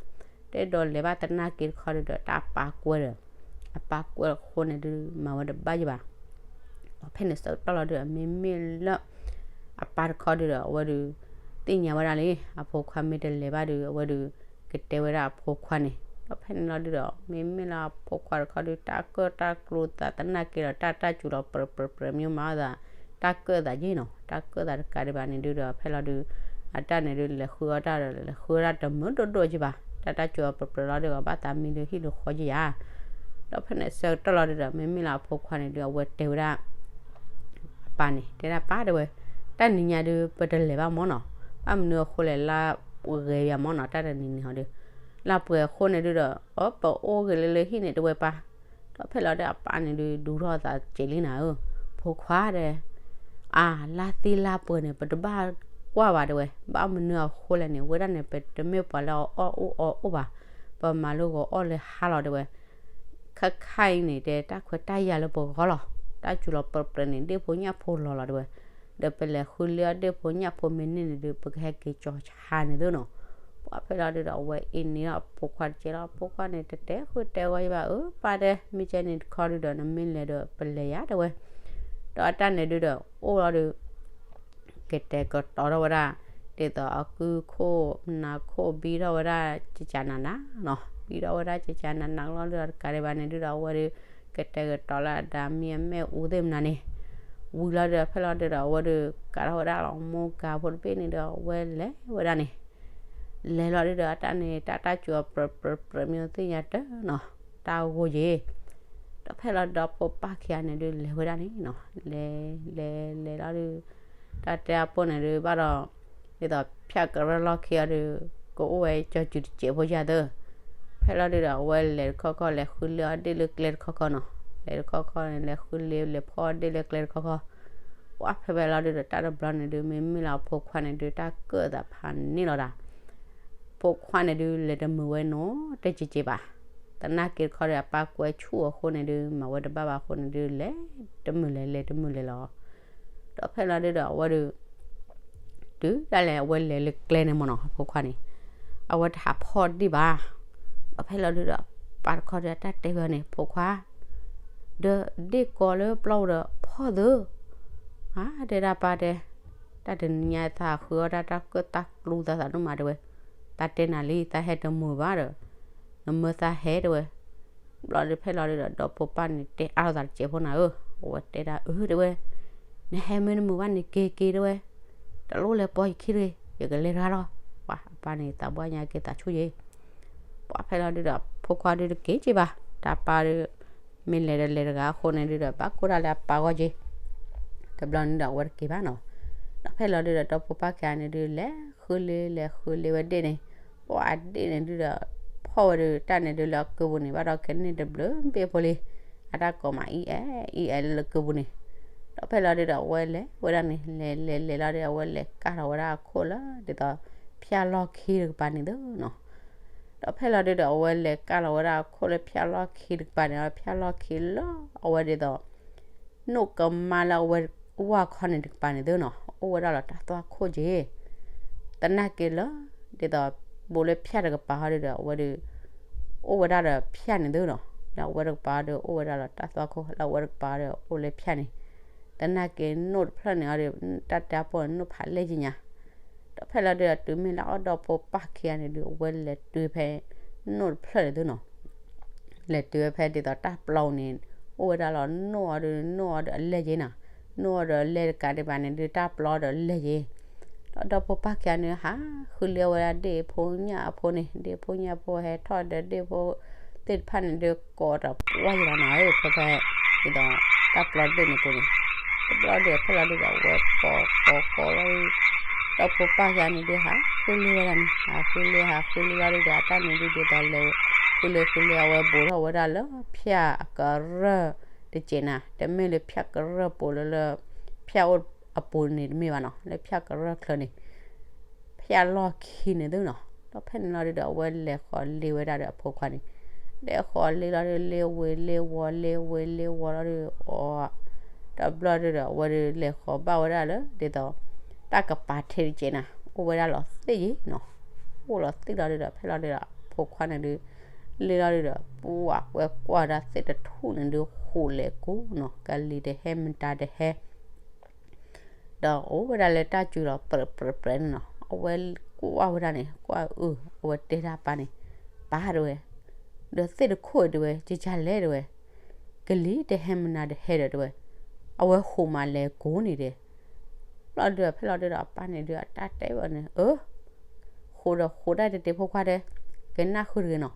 တအဲၣ်ဒိးလဲၤဘၣ်သနာ်က့တခီဒုဒီး တၢ်ပၢ်ကွဲဒီး, အပၢ်ကွဲအဃိန့ၣ်ဒု မၤဝဲတဘၣ်ယံၤဘၣ်. ဒီးဖဲန့ၣ်ဆၢကတီၢ်လီၤဒုဒီး မ့မ့ၢ်လၢ အပၢ်တခီဒုဒီး အဝဲဒု သ့ၣ်ညါဝဲဒၣ်လံ, အဖိခွါမ့ၢ်တလဲၤဘၣ်ဒု အဝဲဒု ကတဲဝဲဒၣ်အဖိခွါန့ၣ်. ဒီးဖဲန့ၣ်လီၤဒုဒီး မ့မ့ၢ်လၢအဖိခွါတခီဒု တၢ်ကၢၣ်တၢ်ကျူသးသနာ်က့ဒီး တၢ်တၢ်စူၤလီၤပြၢပြၢပြၢ မ့ၢ်မၤအီၣ်သး တၢ်ကၢၣ်သးက့နီၤ. တၢ်ကၢၣ်သးတကးဒံးဘၣ်န့ၣ်ဒုဒီး ဖဲလီၤဒု အတၢ်န့ၣ်ဒု လဲၤဃုအီၣ်တၢ်ဒီး လဲၤဃုအီၣ်တၢ်တမုာ်ဒိၣ်ဒိၣ်က့ဘၣ်. တၢ်တၢ်စူၤလီၤပြၢပြၢလီၤဒုဒီး ဘၣ်သးမံလၢဟံၣ်လၢဃီက့ယါ. ဒီးဖဲန့ၣ်ဆၢကတီၢ်လီၤဒုဒီး မ့မ့ၢ်လၢအဖိခွါန့ၣ်ဒု အဝဲတဲဝဲဒၣ် အပၢ်န့ၣ် တဲဒၣ်ပၢ်တဲဝဲ, တၢ်နံၤညါဒု ပတလဲၤဘၣ်မၢ်နီၤ. ဘၣ်မနုၤအဃိလဲၣ် လါပှဲၤဂဲၤယၤမၢ်နီၤ တၢ်တနံၤန့ၣ်ဟီဒု, လါပှဲၤအဃိန့ၣ်ဒုဒီး အပအိၣ်ဂ့ၤလၢလၢဟံၣ်န့ၣ်တဲဝဲပၢ်. ဒီးဖဲလီၤဒုအပၢ်န့ၣ်ဒု ဒူထီၣ်သးစဲးလံနၤဧၢ, ဖိခွါတဲ, အါ လါသ့လါပှဲၤန့ၣ် ပတဘၣ်ကွၢ်ဘၣ်တဲဝဲ, ဘၣ်မနုၤအဃိလဲၣ်န့ၣ် ဝဲဒၣ်န့ၣ် ပတမ့ၢ်ပှၤလၢအအီၣ်အူအီၣ်အိၣ်ဘၣ်, ပမၤလၢဂီၤအီၣ်လၢဟါလီၤတဲဝဲ. ခါခါအံၤန့ၣ်တဲ တၢ်ခွဲးတၢ်ယာ်လၢပဂီၢ်လီၤ. တၢ်စူၤလီၤပြၢပြၢန့ၣ် ဒ့ၣ်ဖိညၣ်ဖိလီၤလီၤတဲဝဲ. ဒီးပလဲၤဃုလံအီၣ်ဒ့ၣ်ဖိညၣ်ဖိမ့ၢ်န့ၢ်န့ၣ်ဒု ပကဟဲက့ၤကၠီၤဆါန့ၣ်သုနီၤ. ပှၢ်ဖဲလီၤဒုဒီး အဝဲအ့န့ၢ်အဖိခွါတကဲလီၤ. ဖိခွါန့ၣ် တတဲဃုာ်တဲဂီၤယဘၣ် အၢ ပၢ်တဲ မ့ၢ်ကဲန့ၣ်တခီဒုဒီး နမ့ၢ်လဲၤဒီးပလဲၤယါတဲဝဲ. ဒီးအတၢ်န့ၣ်ဒုဒီး အိၣ်လီၤဒု ကတဲာ်ကတီၤထီၣ်ဝဲဒၣ် ဒ်သိးအကုၢ်ခိၣ်နၢ်ခိၣ်ဘံထီၣ်ဝဲဒၣ် ကကနးနးနီၤ, ဘံထီၣ်ဝဲဒၣ်ကကနးနးလီၤဒုဒီး တကးဒံးဘၣ်န့ၣ်ဒုဒီး အဝဲဒု ကတဲာ်ကတီၤလၢအဒါမံအမဲၣ်အူသ့ၣ်မနုၤန့ၣ် ဝံၤလီၤဒုဒီး ဖဲလီၤဒုဒီး အဝဲဒု ကးထီၣ်ဝဲဒၣ်လီၤ မိၢ်ကၤဖိတဘ့ၣ်န့ၣ်ဒီး အဝဲလဲၤဝဲဒၣ်န့ၣ် လဲၤလီၤဒုဒီး အတၢ်န့ၣ် တၢ်တၢ်စူၤအပြၢပြၢပြၢ မ့ၢ်သ့ၣ်ညါတၢ်နီၤ, တၢ်ဂိၢ်ယ့ၤ. ဒီးဖဲလီၤဒီးဖိပၢ်ခံဂၤန့ၣ်ဒုး လဲၤဝဲဒၣ်န့ၣ်နီၤ, လဲၤ လဲၤ လဲၤလီၤဒုး တၢ်တဲအပိၢ်န့ၣ်ဒုး ဘၣ်ဒီး ဒ်သိးဖၠၣ်ကရၢၢ်လီၢ်ခံအီၤဒုး ကအိၣ်ဝဲကၠီၤစုၤတစဲးဖိယၤသၢ. ဖဲလီၤဒုဒီး အဝဲလဲၤတခီခီ လဲၤဃုလ့အီၣ်ဒ့ၣ်လၢကျဲတခီခီနီၤ, လဲၤတခီခီန့ၣ် လဲၤဃုလ့ လဲၤဖီၣ်အီၣ်ဒ့ၣ်လၢကျဲတခီခီ. ပှၢ်ဖဲဖဲလီၤဒုဒီး တၢ်တဘျီန့ၣ်ဒုး မ့မ့ၢ်လၢအဖိခွါန့ၣ်ဒုး တၢ်ကၢၣ်သးဖးန့ၢ်လီၤဒၣ် ဖိခွါန့ၣ်ဒုး လဲၤတမုာ်ဝဲနီတစဲးကဲးဘၣ်. သနာ်က့တခီဒီး အပၢ်ကွဲဆူၣ်အဃိန့ၣ်ဒုး မၤဝဲတဘၣ်ဘၣ်အဃိန့ၣ်ဒုး လဲၤတမုာ်လဲၤ လဲၤတမုာ်လဲၤလီၤ. ဒီးဖဲလီၤဒုဒီး အဝဲဒုး တုၤဒၣ်လဲာ်အဝဲလဲၤလၢကျဲန့ၣ်မ့ၢ်နီၤ အဖိခွါန့ၣ် အဝဲတဟးဖီၣ်ဒ့ၣ်ဘၣ်. ဒီးဖဲလီၤဒုဒီး ပၢ်တခီဒီး တၢ်တဲဝဲန့ၣ် ဖိခွါ ဒီးဒ့ၣ်ကီလၢပျီပူၤဒီးဖီၣ်သၢ. အါ တဲဒၣ်ပၢ်တဲ တၢ်တနံၤညါသးဃုအီၣ်တၢ် တၢ်ကၢၣ်တၢ်ကျူသးသးဒိၣ်မး တဲဝဲ, သးတဲနၤလံ သးဟဲတမုာ်ဘၣ်ဒီး နမၢသးဟဲ တဲဝဲ. ဘျီဒုးဖဲလီၤဒုဒီး ဒီဖိပၢ်န့ၣ် တဲအါလိာ်သးတစဲးဖိနၤဧၢ, အဝဲတဲဒၣ်အၢ တဲဝဲ, နဟဲမ့ၢ်တမုာ်ဘၣ်န့ၣ် က့ၤက့ၤ တဲဝဲ, တလိၣ်လဲၤပိာ်ယခံတဂ့ၤ, ယကလဲၤတဂၤလီၤ. ပှၢ်အပၢ်န့ၣ် သးပှၢ်ညါက့ၤသးဆူၣ်ယ့ၤ ပှၢ်ဖဲလီၤဒုဒီး ဖိခွါဒုတက့ၤက့ၤဘၣ်, တၢ်ပၢ်ဒု မ့ၢ်လဲၤဒီးလဲၤတဂၤအဃိန့ၣ်ဒုဒီး ဘၣ်ကိၢ်တၢ်လၢအပၢ်ဂီၢ်က့ၤ, တဘျီန့ၣ်ဒီးအဝဲတက့ၤဘၣ်နီၤ. ဒီးဖဲလီၤဒုဒီး ဒီဖိပၢ်ခံဂၤန့ၣ်ဒု လဲၤဃုလ့ လဲၤဃုလ့ဝဲဒ့ၣ်န့ၣ်, ပှၢ်အဒ့ၣ်န့ၣ်ဒုဒီး ဖီၣ်ဝဲဒုးတၢ်န့ၣ်ဒုလၢအကုပူၤန့ၣ် ဘၣ်ဒီးကန့ၢ်တဘျုးဘ့ၣ်ဖိလံ, အတၢ်ကိးမးအံၤအဲၣ်အံၤအဲၣ်လၢကုပူၤန့ၣ်. ဒီးဖဲလီၤဒုဒီး အဝဲလဲၤဝဲဒၣ်န့ၣ် လဲၤလဲၤလဲၤလီၤဒု အဝဲလဲၤကၢ်ထီၣ်ဝဲဒၣ်အခိၣ်လၢ ဒ်သိး ဖၠၣ်လီၢ်ခံတကပၤန့ၣ်သ့နီၤ. ဒီးဖဲလီၤဒုဒီး အဝဲလဲၤကၢ်လီၤဝဲဒၣ်အခိၣ်လၢဖၠၣ်လီၢ်ခံတကပၤန့ၣ် ဒီးဖၠၣ်လီၢ်ခံလၢအဝဲဒ်သိး နိၣ်ကမါလၢအဝဲဝၢ်ခီန့ၣ်တကပၤန့ၣ်သ့နီၤ, အိၣ်ဝဲဒၣ်လီၤတၢ်သွၣ်ခိၣ်က့ၤ, သနာ်က့လၢ ဒ်သိး ဘူးလၢဖၠၣ်တကပၤဟီဒုဒီး အဝဲဒုး အိၣ်ဝဲဒၣ်ဒီးဖၠၣ်န့ၣ်သ့နီၤ, လၢအဝဲတကပၤဒီး အိၣ်ဝဲဒၣ်လီၤတၢ်သွၣ်ခိၣ် လၢအဝဲတကပၤဒီး အိၣ်လၢဖၠၣ်န့ၣ်, သနာ်က့နိၣ်တဖျၢၣ်န့ၣ်အီၤဒီး တၢ်တဲအပိၢ်န့ၣ် နိၣ်ဖးလဲၢ်က့ၤညါ. ဒီးဖဲလီၤဒုဒီး တုၤမ့ၢ်လၢအီၣ်ဒီဖိပၢ်ခံဂၤန့ၣ်ဒုး အဝဲလဲၤတုၤဖဲ နိၣ်တဖျၢၣ်န့ၣ်သ့နီၤ လဲၤတုၤဝဲဖဲဒ်သိးတၢ်ပျီန့ၣ် အိၣ်ဝဲဒၣ်လီၤ နိၣ်အီၤဒီး နိၣ်အီၤဒီးအလဲၢ်က့ၤနီၤ, နိၣ်အီၤဒီးအလဲၢ်တကးဒံးဘၣ်န့ၣ်ဒုး တၢ်ပျီဒီးအလဲၢ်က့ၤ. ဒီးဒီဖိပၢ်ခံဂၤန့ၣ် ဟးဃုလ့ဝဲဒၣ်ဒ့ၣ်ဖိညၣ်အဖိန့ၣ်, ဒ့ၣ်ဖိညၣ်ဖိဟဲထီၣ်ဒီးဒ့ၣ်ဖိသ့ၣ်တဖၣ်န့ၣ်ဒုး ကိးတပှၢ်ယလီၤနၤဧၢ ဖဲဖဲ ဒ်သိး တၢ်ပျီတဘ့ၣ်န့ၣ်ပူၤန့ၣ်, တဘျီဒီးဖဲလီၤဒုဒီး အဝဲကိးကိးကိးလီၤ ဒီဖိပၢ်ခံဂၤန့ၣ်ဒုး ဟးဃုလ့ဝဲဒၣ်န့ၣ် ဟးဃုလ့ ဟးဃုလ့လီၤဒုဒီး အတၢ်န့ၣ်ဒုးဒ်သိးလဲၤ ဃုလ့ဃုလ့ အဝဲဘူးထီၣ်ဝဲဒၣ်လၢဖၠၣ်အကရၢၢ်တစဲးနၤ, တမ့ၢ်လၢဖၠၣ်ကရၢၢ်ပူၤလၢလၢ ဖၠၣ်အိၣ်အပူၤန့ၣ်တမ့ၢ်ဘၣ်နီၤ, လၢဖၠၣ်ကရၢၢ်ချၢန့ၣ် ဖၠၣ်လီၢ်ခံန့ၣ်သ့နီၤ. ဒီးဖဲန့ၣ်လီၤဒုဒီး အဝဲလဲၤဃီၤလ့ဝဲဒၣ်ဒီးအဖိခွါန့ၣ်, လဲၤဃီၤလ့လီၤဒုး လ့ဝ့ၤလ့ဝီၤ လ့ဝ့ၤလ့ဝီၤလီၤဒုး အီၤ တဘျီဒုဒီး အဝဲဒုးလဲၤဃီၤဘၣ်ဝဲဒၣ်လၢ ဒ်သိး တၢ်ကပၤထဲတစဲးနၤ အိၣ်ဝဲဒၣ်လီၤသ့ၣ်ယ့ၤနီၤ, အိၣ်လီၤသ့ၣ်လီၤဒုဒီး ဖဲလီၤဒုဒီး အဖိခွါန့ၣ်ဒုး လ့လီၤဒုဒီး ပှၢ်ကွဲကွၢ်ဝဲဒၣ်သ့ၣ်တထူၣ်န့ၣ်ဒုး ဃိးလဲၤကိးနီၤ, ကလံၤတဟဲမတၤတဟဲ ဒီးအိၣ်ဝဲဒၣ်လၢတၢ်စူၤလီၤပြၢးပြၢးပြၢးန့ၣ်နီၤ, အဝဲကွၢ်ဝဲဒၣ်န့ၣ် ကွၢ်အုၣ် အဝဲတဲဒၣ်ပၢ်န့ၣ်, ပၢ်တဲဝဲ, ဒီးသ့ၣ်တထူၣ်တဲဝဲ ကကလဲၣ်တဲဝဲ, ကလံၤတဟဲမနၤတဟဲဒီးတဲဝဲ, အဝဲဃိးမးလဲၤကိးန့ၣ်တဲ ဘျီဒုးဖဲလီၤဒုဒီး အပၢ်န့ၣ်ဒုး အတၢ်တဲဝဲန့ၣ် အၢ ဃိးဒီးဃိးတၢ်တတဲဖိခွါတဲ, ကနၢ်ဃုာ်တဂ့ၤနီၤ.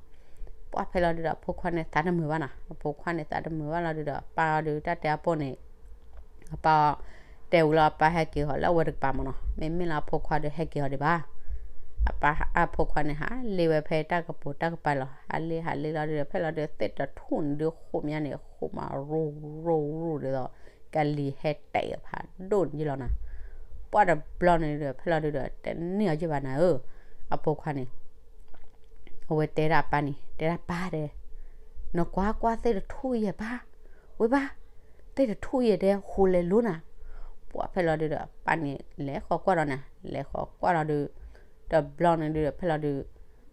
ပှၢ်ဖဲလီၤဒုဒီး အဖိခွါန့ၣ်သးတမုာ်ဘၣ်နီၤ, အဖိခွါန့ၣ်သးတမုာ်ဘၣ်လီၤဒုဒီး အပၢ်အီၤဒုး တၢ်တဲအပိၢ်န့ၣ် အပၢ်တဲဝံၤလီၤ အပၢ်ဟဲက့ၤဃီၤလၢအဝဲတကပၤမ့ၢ်နီၤ, မ့မ့ၢ်လၢအဖိခွါဒီးဟဲက့ၤဃီၤဒံးဘၣ်. အပၢ်အဖိခွါန့ၣ် ဟးလ့ဝဲဖဲတၢ်ကပိာ်တၢ်ကပၤလီၤ, ဟးလ့ဟးလ့လီၤဒုဒီး ဖဲလီၤဒုးသ့ၣ်တထူၣ်န့ၣ်ဒုးဃိးမးန့ၣ် ဃိးမးရူၤရူၤရူၤဒ်သိး ကလံၤဟဲတဲာ်ဖးဒိၣ်န့ၣ်ယ့ၢ်လီၤနၤ. ပှၢ်တဘျီန့ၣ်ဒုဒီး ဖဲလီၤဒုဒီး တန့ၢ်အီၤယ့ၢ်ဘၣ်နၤဧၢ, အဖိခွါန့ၣ် အဝဲတဲဒၣ်အပၢ်န့ၣ် တဲဒၣ်ပၢ်တဲ, နကွၢ်ကွၢ်သ့ၣ်တထူၣ်ယဲၢ်ပၢ်, ဝဲဘၣ်, သ့ၣ်တထူၣ်ယဲၢ်တဲဃိးလဲၤလိၤနၤ. ပှၢ်ဖဲလီၤဒုဒီး အပၢ်န့ၣ် လဲၤဃီၤကွၢ်ဒီးနၤ, လဲၤဃီၤကွၢ်လီၤဒုး တဘျီန့ၣ်ဒုဒီး ဖဲလီၤဒုး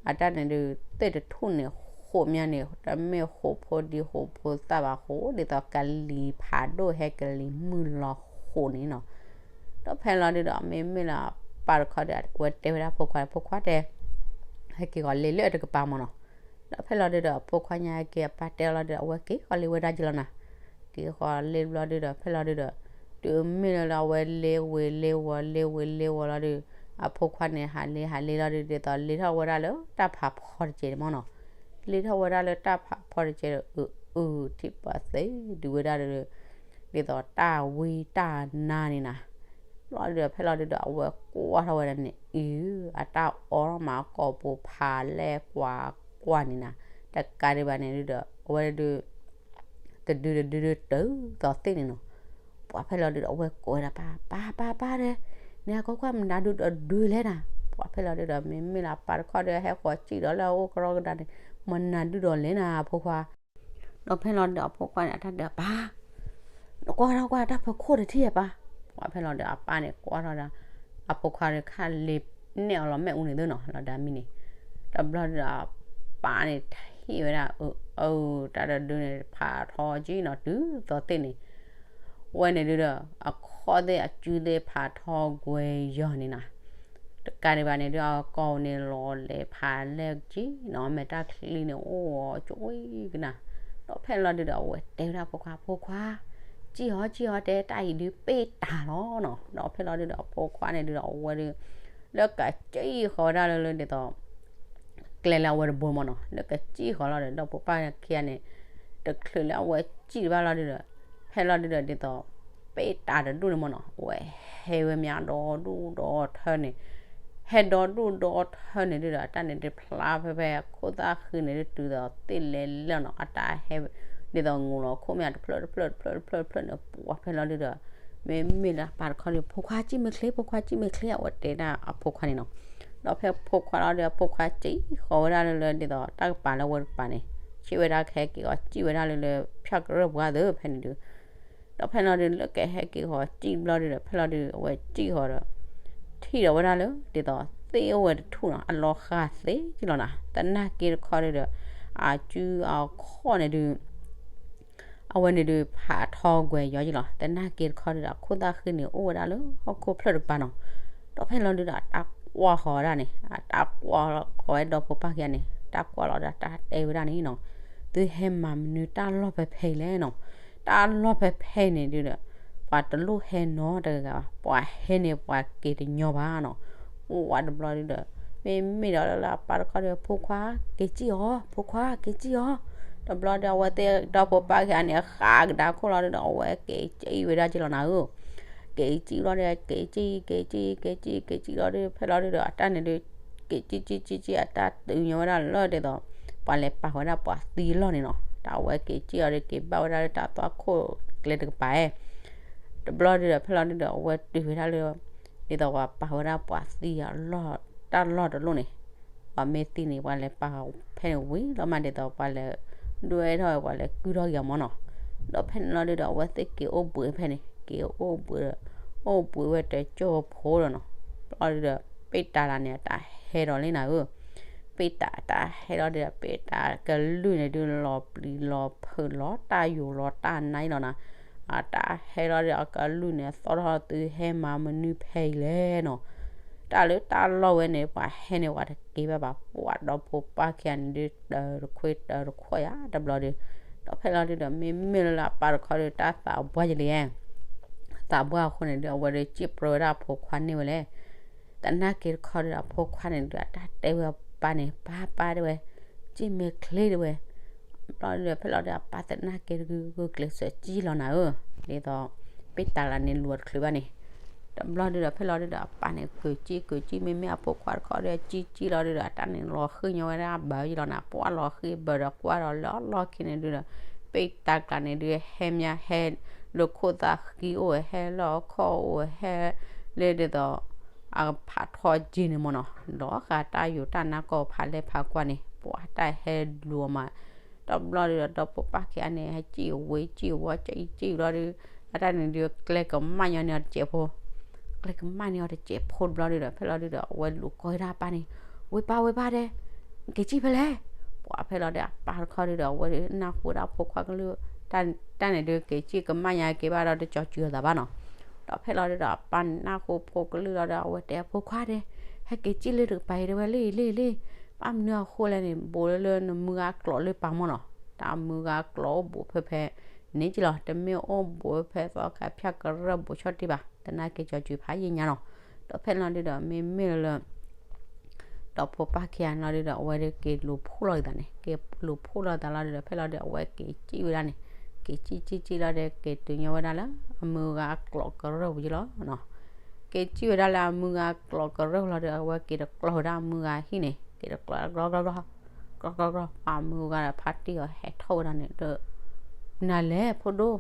အတၢ်န့ၣ်ဒုး သ့ၣ်တထူၣ်န့ၣ် ဃိးမးန့ၣ် တမ့ၢ်ဃိးဖိဒံဃိးဖိသၣ်ဘၣ် ဃိးဒ်သိးကလံၤဖးဒိၣ်ဟဲကလံၤမုၢ်လီၤဃိးန့ၣ်နီၤ. ဒီးဖဲလီၤဒုဒီး မ့မ့ၢ်လၢပၢ်တခီဒီး အဝဲတဲဝဲဒၣ်ဖိခွါ, ဖိခွါတဲ ဟဲက့ၤဃီၤလ့လၢအတကပၤမ့ၢ်နီၤ. ဒီးဖဲလီၤဒုဒီး အဖိခွါညါဟဲက့ၤ အပၢ်တဲအီၤလီၤဒုး အဝဲက့ၤဃီၤလ့ဝဲဒၣ်ယ့ၢ်လီၤနၤ. က့ၤဃီၤလ့ဘျီဒုဒီး ဖဲလီၤဒုဒီး တုၤမ့ၢ်လၢလၢအဝဲလ့ဝ့ၤလ့ဝီၤ လ့ဝ့ၤလ့ဝီၤလီၤဒုး အဖိခွါန့ၣ် ဟးလ့ဟးလ့လီၤဒုး ဒ်သိးလ့ထီၣ်ဝဲဒၣ်လၢတၢ်ဖးဖီတကဲးန့ၣ်မ့ၢ်နီၤ. လ့ထီၣ်ဝဲဒၣ်လၢတၢ်ဖးဖီတကဲးဒီး အုးအုး ထံၣ်ပှၤသ့ဒုးဝဲဒၣ်ဒီး ဒ်သိးတၢ်ဝံတၢ်နါန့ၣ်နၤ. ဘျီဒုးဒီး ဖဲလီၤဒုးဒီး အဝဲကွၢ်ထီၣ်ဝဲဒၣ်န့ၣ် အုး အတၢ်အီထီၣ်မးအကိာ်ပူၤဖးလဲၢ်ကွၢ်ကွၢ်န့ၣ်နၤ. တကးဒံးဘၣ်န့ၣ်ဒုးဒီး အဝဲဒုး တဒုတဒုဒုးတုၤသိးသ့ၣ်န့ၣ်နီၤ. ပှၤဖဲလီၤဒုးဒီး အဝဲကိးဝဲဒၣ်ပၢ် ပၢ် ပၢ် ပၢ်ဒီး နဟဲကွၢ်ကွၢ်မနုၤဒုးဒီးဒုးလဲၣ်နၤ. ပှၤဖဲလီၤဒုးဒီး မ့မ့ၢ်လၢအပၢ်တခီဒီး ဟဲဃီၤစံၣ်ဒီးလၢအအိၣ်ကရီကဒါန့ၣ် မနုၤဒုးဒီးလဲၣ်နၤ အဖိခွါ. ဒီးဖဲလီၤဒုးဒီးအဖိခွါန့ၣ် အတၢ်ဒုးပၢ် နကွၢ်ထီၣ်ကွၢ်တၢ်ဖီခိၣ်တထံၣ်ဧါပၢ်. ပှၤဖဲလီၤဒုးအပၢ်န့ၣ် ကွၢ်ထီၣ်ဒီး အဖိခွါဒီးခါလ့နဲၣ်အီၤလီၤမ့ၣ်အူန့ၣ်သ့နီၤ လီၤဒါမံန့ၣ်. တဘျီဒုးဒီးအပၢ်န့ၣ်ထံၣ်ဝဲဒၣ် အုး အုး တၢ်တဒုန့ၣ် ဖးထီကံနီၤ တုၤသိးသ့ၣ်န့ၣ် ဝဲန့ၣ်ဒုးဒီး အခီၣ်သ့ၣ်အစုသ့ၣ်ဖးထီကွဲၤယီၤန့ၣ်နၤ. တကးဒံးဘၣ်န့ၣ်ဒုး အကိာ်န့ၣ်လီၤလဲၤဖးလဲၢ်ကံနီၤ မဲာ်တၢ်ချံန့ၣ်အိၣ်အီၤကဝံၤကနၤ. ဒီးဖဲလီၤဒုးဒီး အဝဲတဲဝဲဒၣ်အဖိခွါ ဖိခွါ စံၣ်အီၤ စံၣ်အီၤ တဲတၢ်အံၤဒုးပ့ၢ်တၢ်လီၤနီၤ. ဒီးဖဲလီၤဒုးဒီးအဖိခွါန့ၣ်ဒုးဒီး အဝဲဒုး လၢကစံၣ်ဃီၤဝဲဒၣ်လၢလၢဒ်သိး ကျဲလၢအဝဲတဘိမ့ၢ်နီၤ လၢကစံၣ်ဃီၤလီၤဒီး ဒီဖိပၢ်ခံဂၤန့ၣ် တချုးလၢအဝဲစံၣ်တဘၣ်လီၤဒုးဒီး ဖဲလီၤဒုးဒီးဒ်သိး ပ့ၢ်တၢ်တဒူၣ်န့ၣ်မ့ၢ်နီၤ အဝဲဟဲဝဲမးဒီဒူၣ်ဒီထၢန့ၣ် ဟဲဒီဒူၣ်ဒီထၢန့ၣ်ဒုးဒီး အတၢ်န့ၣ်ဒုးဖျါဖဲဖဲခိၣ်သၣ်ဃံန့ၣ်ဒုး တုၤသိးသ့ၣ်လဲၤလၢာ်နီၤ အတၢ်ဟဲ ဒ်သိးငိးလီၤခိၣ်မ့ၢ်တဖျၢၣ်တဖျၢၣ်တဖျၢၣ်တဖျၢၣ် တဖျၢၣ်န့ၣ် ပှၤဖဲလီၤဒုးဒီး မ့မ့ၢ်လၢအပၢ်တခီဒီး ဖိခွါစံၣ်မဲာ်ချ့ ဖိခွါစံၣ်မဲာ်ချ့ အဝဲတဲဒၣ်အဖိခွါန့ၣ်နီၤ. ဒီးဖဲဖိခွါလီၤဒီး အဖိခွါစံၣ်ဃီၤဝဲဒၣ်လၢလၢဒ်သိး တၢ်ကပၤလၢအဝဲတကပၤန့ၣ် ဆ့ၣ်ဝဲဒၣ်ကဟဲက့ၤအီၤစံၣ်ဝဲဒၣ်လၢလၢ ဖၠၣ်ကရၢၢ်ပှၤသ့ၣ်ဖဲန့ၣ်ဒုး ဒီးဖဲလီၤဒုး လၢကဟဲက့ၤဃီၤစံၣ်ဘျီဒုးဒီး ဖဲလီၤဒုး အဝဲစံၣ်ဃီၤဒီး ထံၣ်ဒီးဝဲဒၣ်လၢ ဒ်သိးသ့ၣ်အိၣ်ဝဲတထူၣ်နီၤ အလီၤဃာ်သ့ကလီၤနၤ သနာ်က့တခီဒုးဒီး အစုအခီၣ်န့ၣ်ဒုး အဝဲန့ၣ်ဒုး ဖးထီကွဲၤယီၤကလီၤ သနာ်က့တခီဒုးဒီး အခိၣ်သၣ်ဃံန့ၣ် အိၣ်ဝဲဒၣ်လၢဟီၣ်ခိၣ်ဖျၢၣ်တကပၤနီၤ. ဒီးဖဲလီၤဒုးဒီး အတၢ်ကွၢ်ဃီၤဝဲဒၣ်န့ၣ် အတၢ်ကွၢ်ဃီၤဝဲဒီဖိပၢ်ခံဂၤန့ၣ် တၢ်ကွၢ်လီၤဒီး တၢ်တဲဝဲဒၣ်န့ၣ်နီၤ သုဟဲမၤမနုၤတၢ်လီၢ်ဖဲဖဲအံၤလဲၣ်နီၤ. တၢ်လီၢ်ဖဲဖဲအံၤန့ၣ်ဒုးဒီး ပှၤတလိၣ်ဟဲနီတဂၤဘၣ် ပှၤဟဲန့ၣ် ပှၤက့ၤတညီဘၣ်နီၤ. အိၣ်ဝဲတဘျီဒုးဒီး မ့မ့ၢ်ဒီးလၢအပၢ်တခီဒီး ဖိခွါ က့ၤစံၣ်အီၤ ဖိခွါ က့ၤစံၣ်အီၤ. တဘျီဒီး အဝဲသ့ၣ်ဒီဖိပၢ်ခံဂၤန့ၣ် ဃးကဒါခိၣ်လီၤဒုးဒီး အဝဲက့ၤစံၣ်ဝဲဒၣ်ကလီၤနၤဧၢ က့ၤစံၣ်လီၤဒီး က့ၤစံၣ် က့ၤစံၣ် က့ၤစံၣ် က့ၤစံၣ်လီၤဒုး ဖဲလီၤဒုးဒီး အတၢ်န့ၣ်ဒုး က့ၤစံၣ်စံၣ်စံၣ်စံၣ် အတၢ်တုၤညီဝဲဒၣ်လၢဒ်သိး ပှၤလဲၤပာ်ဝဲဒၣ်ပှၤသံအလီၢ်န့ၣ်နီၤ. တၢ်အဝဲက့ၤစံၣ်အီၤဒီး က့ၤဘၣ်ဝဲဒၣ်လၢတၢ်သွၣ်ခိၣ်ကျဲတကပၤ တဘျီဒုးဒီး ဖဲလီၤဒုးဒီး အဝဲတုၤဝဲဒၣ်လၢ ဒ်သိးပှၤပာ်ဝဲဒၣ်ပှၤသံအလီၢ် တၢ်လီၢ်တလီၢ်န့ၣ် ပှၤမ့ၢ်သံန့ၣ် ပှၤလဲၤပာ်ဖဲန့ၣ်ဝံၤလီၤမး ဒ်သိးပှၤလဲၤဒွဲထီၣ်ဝဲ ပှၤလဲၤကုၢ်ထီၣ်က့ၤအီၤမ့ၢ်နီၤ. ဒီးဖဲန့ၣ်လီၤဒုးဒီး အဝဲသ့ၣ်က့ၤအိၣ်ဘှံးဖဲန့ၣ် က့ၤအိၣ်ဘှံးဒီး အိၣ်ဘှံးဝဲတကၠိဖိဒီးနီၤ. ဘျီဒုးဒီး ပ့ၢ်တၢ်လၢန့ၣ် အတၢ်ဟဲဒီးလံနၤဧၢ ပ့ၢ်တၢ်တၢ်ဟဲလီၤဒုးဒီး ပ့ၢ်တၢ်ကလုၢ်န့ၣ်ဒုး လီၤပျံၤလီၤဖုးလီၤတၢ်ယိာ်လီၤတၢ်နါအံၤလီၤနၤ. အတၢ်ဟဲလီၤဒုးဒီး အကလုၢ်န့ၣ် သီၣ်ထီၣ်သုဟဲမၤမနုၤဖဲအံၤလဲၣ်နီၤ. တၢ်လၢတၢ်လီၢ်ဝဲန့ၣ် ပှၤဟဲန့ၣ် ပှၤတက့ၤဘၣ်ဘၣ် ပှၤဒီဖိပၢ်ခံဂၤန့ၣ်ဒုး တၢတခွ့တၢတခွီယၤတဘျီဒုး ဒီးဖဲလီၤဒုးဒီး မ့မ့ၢ်လၢအပၢ်တခီဒုး တၢ်သးဘှါယလဲၣ် သးဘှါအဃိန့ၣ်ဒုး အဝဲဒုးစံၣ်ပြၢဝဲဒၣ်အဖိခွါန့ၢ်ဝဲလဲၣ်. သနာ်က့တခီဒုးဒီး အဖိခွါန့ၣ်ဒုး အတၢ်တဲဝဲအပၢ်န့ၣ် ပၢ်ပၢ်တဲဝဲ စံၣ်မဲာ်ချ့တဲဝဲ. ဘျီဒုးဒီး ဖဲလီၤဒုး အပၢ်သနာ်က့တဂုာ်ဂုာ်ကျဲးစၢးစံၣ်လီၤနၤဧၢ ဒ်သိး ပ့ၢ်တၢ်လၢန့ၣ်လူၤအီၤတချုးဘၣ်န့ၣ် တဘျီဒုးဒီး ဖဲလီၤဒုးဒီး အပၢ်န့ၣ် ကုာ်စံၣ်ကုာ်စံၣ် မ့မ့ၢ်အဖိခွါတခီဒီး စံၣ်စံၣ်လီၤဒုးဒီး အတၢ်န့ၣ်လီၤဃံၢ်ညီဝဲဒၣ်ဘၣ်ယလီၤနၤ ပှၤလီၤဃံၢ်ဘၣ်ဒီးကွၢ်ဒီးလၢအလီၢ်ခံန့ၣ်ဒုးဒီး ပ့ၢ်တၢ်ကျါန့ၣ်ဒုး ဟဲမးဟဲ လၢခိၣ်သၣ်ဃံအိၣ်ဝဲ ဟဲလၢအခီၣ်အိၣ်ဝဲ ဟဲလၢဒ်သိး အဖးထီက့ၤန့ၣ်မ့ၢ်နီၤ ဒီးဃးတၢ်ယိာ်တၢ်နါကီၢ်ဖးလဲၢ်ဖးကွၢ်န့ၣ် ပှၤတၢ်ဟဲလူၤအီၤမး တဘျီဒုးဒီး ဒီဖိပၢ်ခံဂၤန့ၣ် ဟဲစံၣ်ဝဲစံၣ်ဝဲ စံၣ်စံၣ်ဘျီဒုး အတၢ်န့ၣ်ဒုး ကျဲကမၣ်ညီန့ၢ်အီၤတစဲးဖိ ကျဲကမၣ်န့ၢ်အီၤတစဲးဖိတဘျီဒုးဒီး ဖဲလီၤဒုးဒီး အဝဲလူၤကိးဝဲဒၣ်အပၢ်န့ၣ် ဝ့ၢ်ပၢ်ဝ့ၢ်ပၢ်တဲ က့ၤစံၣ်ဖဲလဲၣ်. ပှၤဖဲလီၤဒုး အပၢ်တခီဒုးဒီး အဝဲဒုးနၢ်ဟူဝဲဒၣ်ဖိခွါကလုၢ် တၢ်န့ၣ်ဒုး က့ၤစံၣ်ကမၣ်ညီက့ၤဘၣ်ဒီး တကၠီၤစၢၤအသးဘၣ်နီၤ. ဒီးဖဲလီၤဒုးဒီး အပၢ်န့ၣ်နၢ်ဟူဖိကလုၢ်လီၤဒီး အဝဲတဲဖိခွါတဲ ဟဲက့ၤစံၣ်လၢတကပၤအံၤတဲဝဲ လံလံလံ ဘၣ်မနုၤအဃိလဲၣ်န့ၣ် ဘူးလၢလၢနမုၢ်ဂၤကျိးလၢပာ်မီၢ်နီၤ. တၢ်မုၢ်ဂၤကျိးအိၣ်ဘူးဖဲဖဲန့ၣ်ကလီၤ တမ့ၢ်အိၣ်ဘူးဖဲသီခါဖၠၣ်ကရၢၢ်ဘူးဆီၣ်တံၢ်ဘၣ် သနာ်က့ကၠီၤစၢၤဖးယံာ်ညါနီၤ. ဒီးဖဲလီၤဒုဒီး မ့မ့ၢ်လၢ ဒီဖိပၢ်ခံဂၤန့ၣ်လီၤဒုဒီး အဝဲဒုးက့ၤလူၤဖှိၣ်လီၤအသးန့ၣ်, က့ၤလူၤဖှိၣ်လီၤအသးလီၤဒုဒီး ဖဲလီၤဒုဒီး အဝဲက့ၤစံၣ်ဝဲဒၣ်န့ၣ်, က့ၤစံၣ်စံၣ်စံၣ်လီၤဒီး က့ၤတုၤညီဝဲဒၣ်လၢအမုၢ်ဂၤအကျိးကရၢၢ်ပူၤယလီၤနီၤ. က့ၤစံၣ်ဝဲဒၣ်လၢအမုၢ်ဂၤအကျိးကရၢၢ်လီၤဒီး အဝဲက့ၤတကျီဝဲဒၣ်အမုၢ်ဂၤဟံၣ်န့ၣ်, က့ၤတကျီကီကီကီ ကီကီကီ ပှၤမုၢ်ဂၤဒီးဖါတံၢ်အီၤဟဲထီၣ်ဝဲဒၣ်န့ၣ်ဒီး နၤလဲၣ်ဖိဒိၣ်,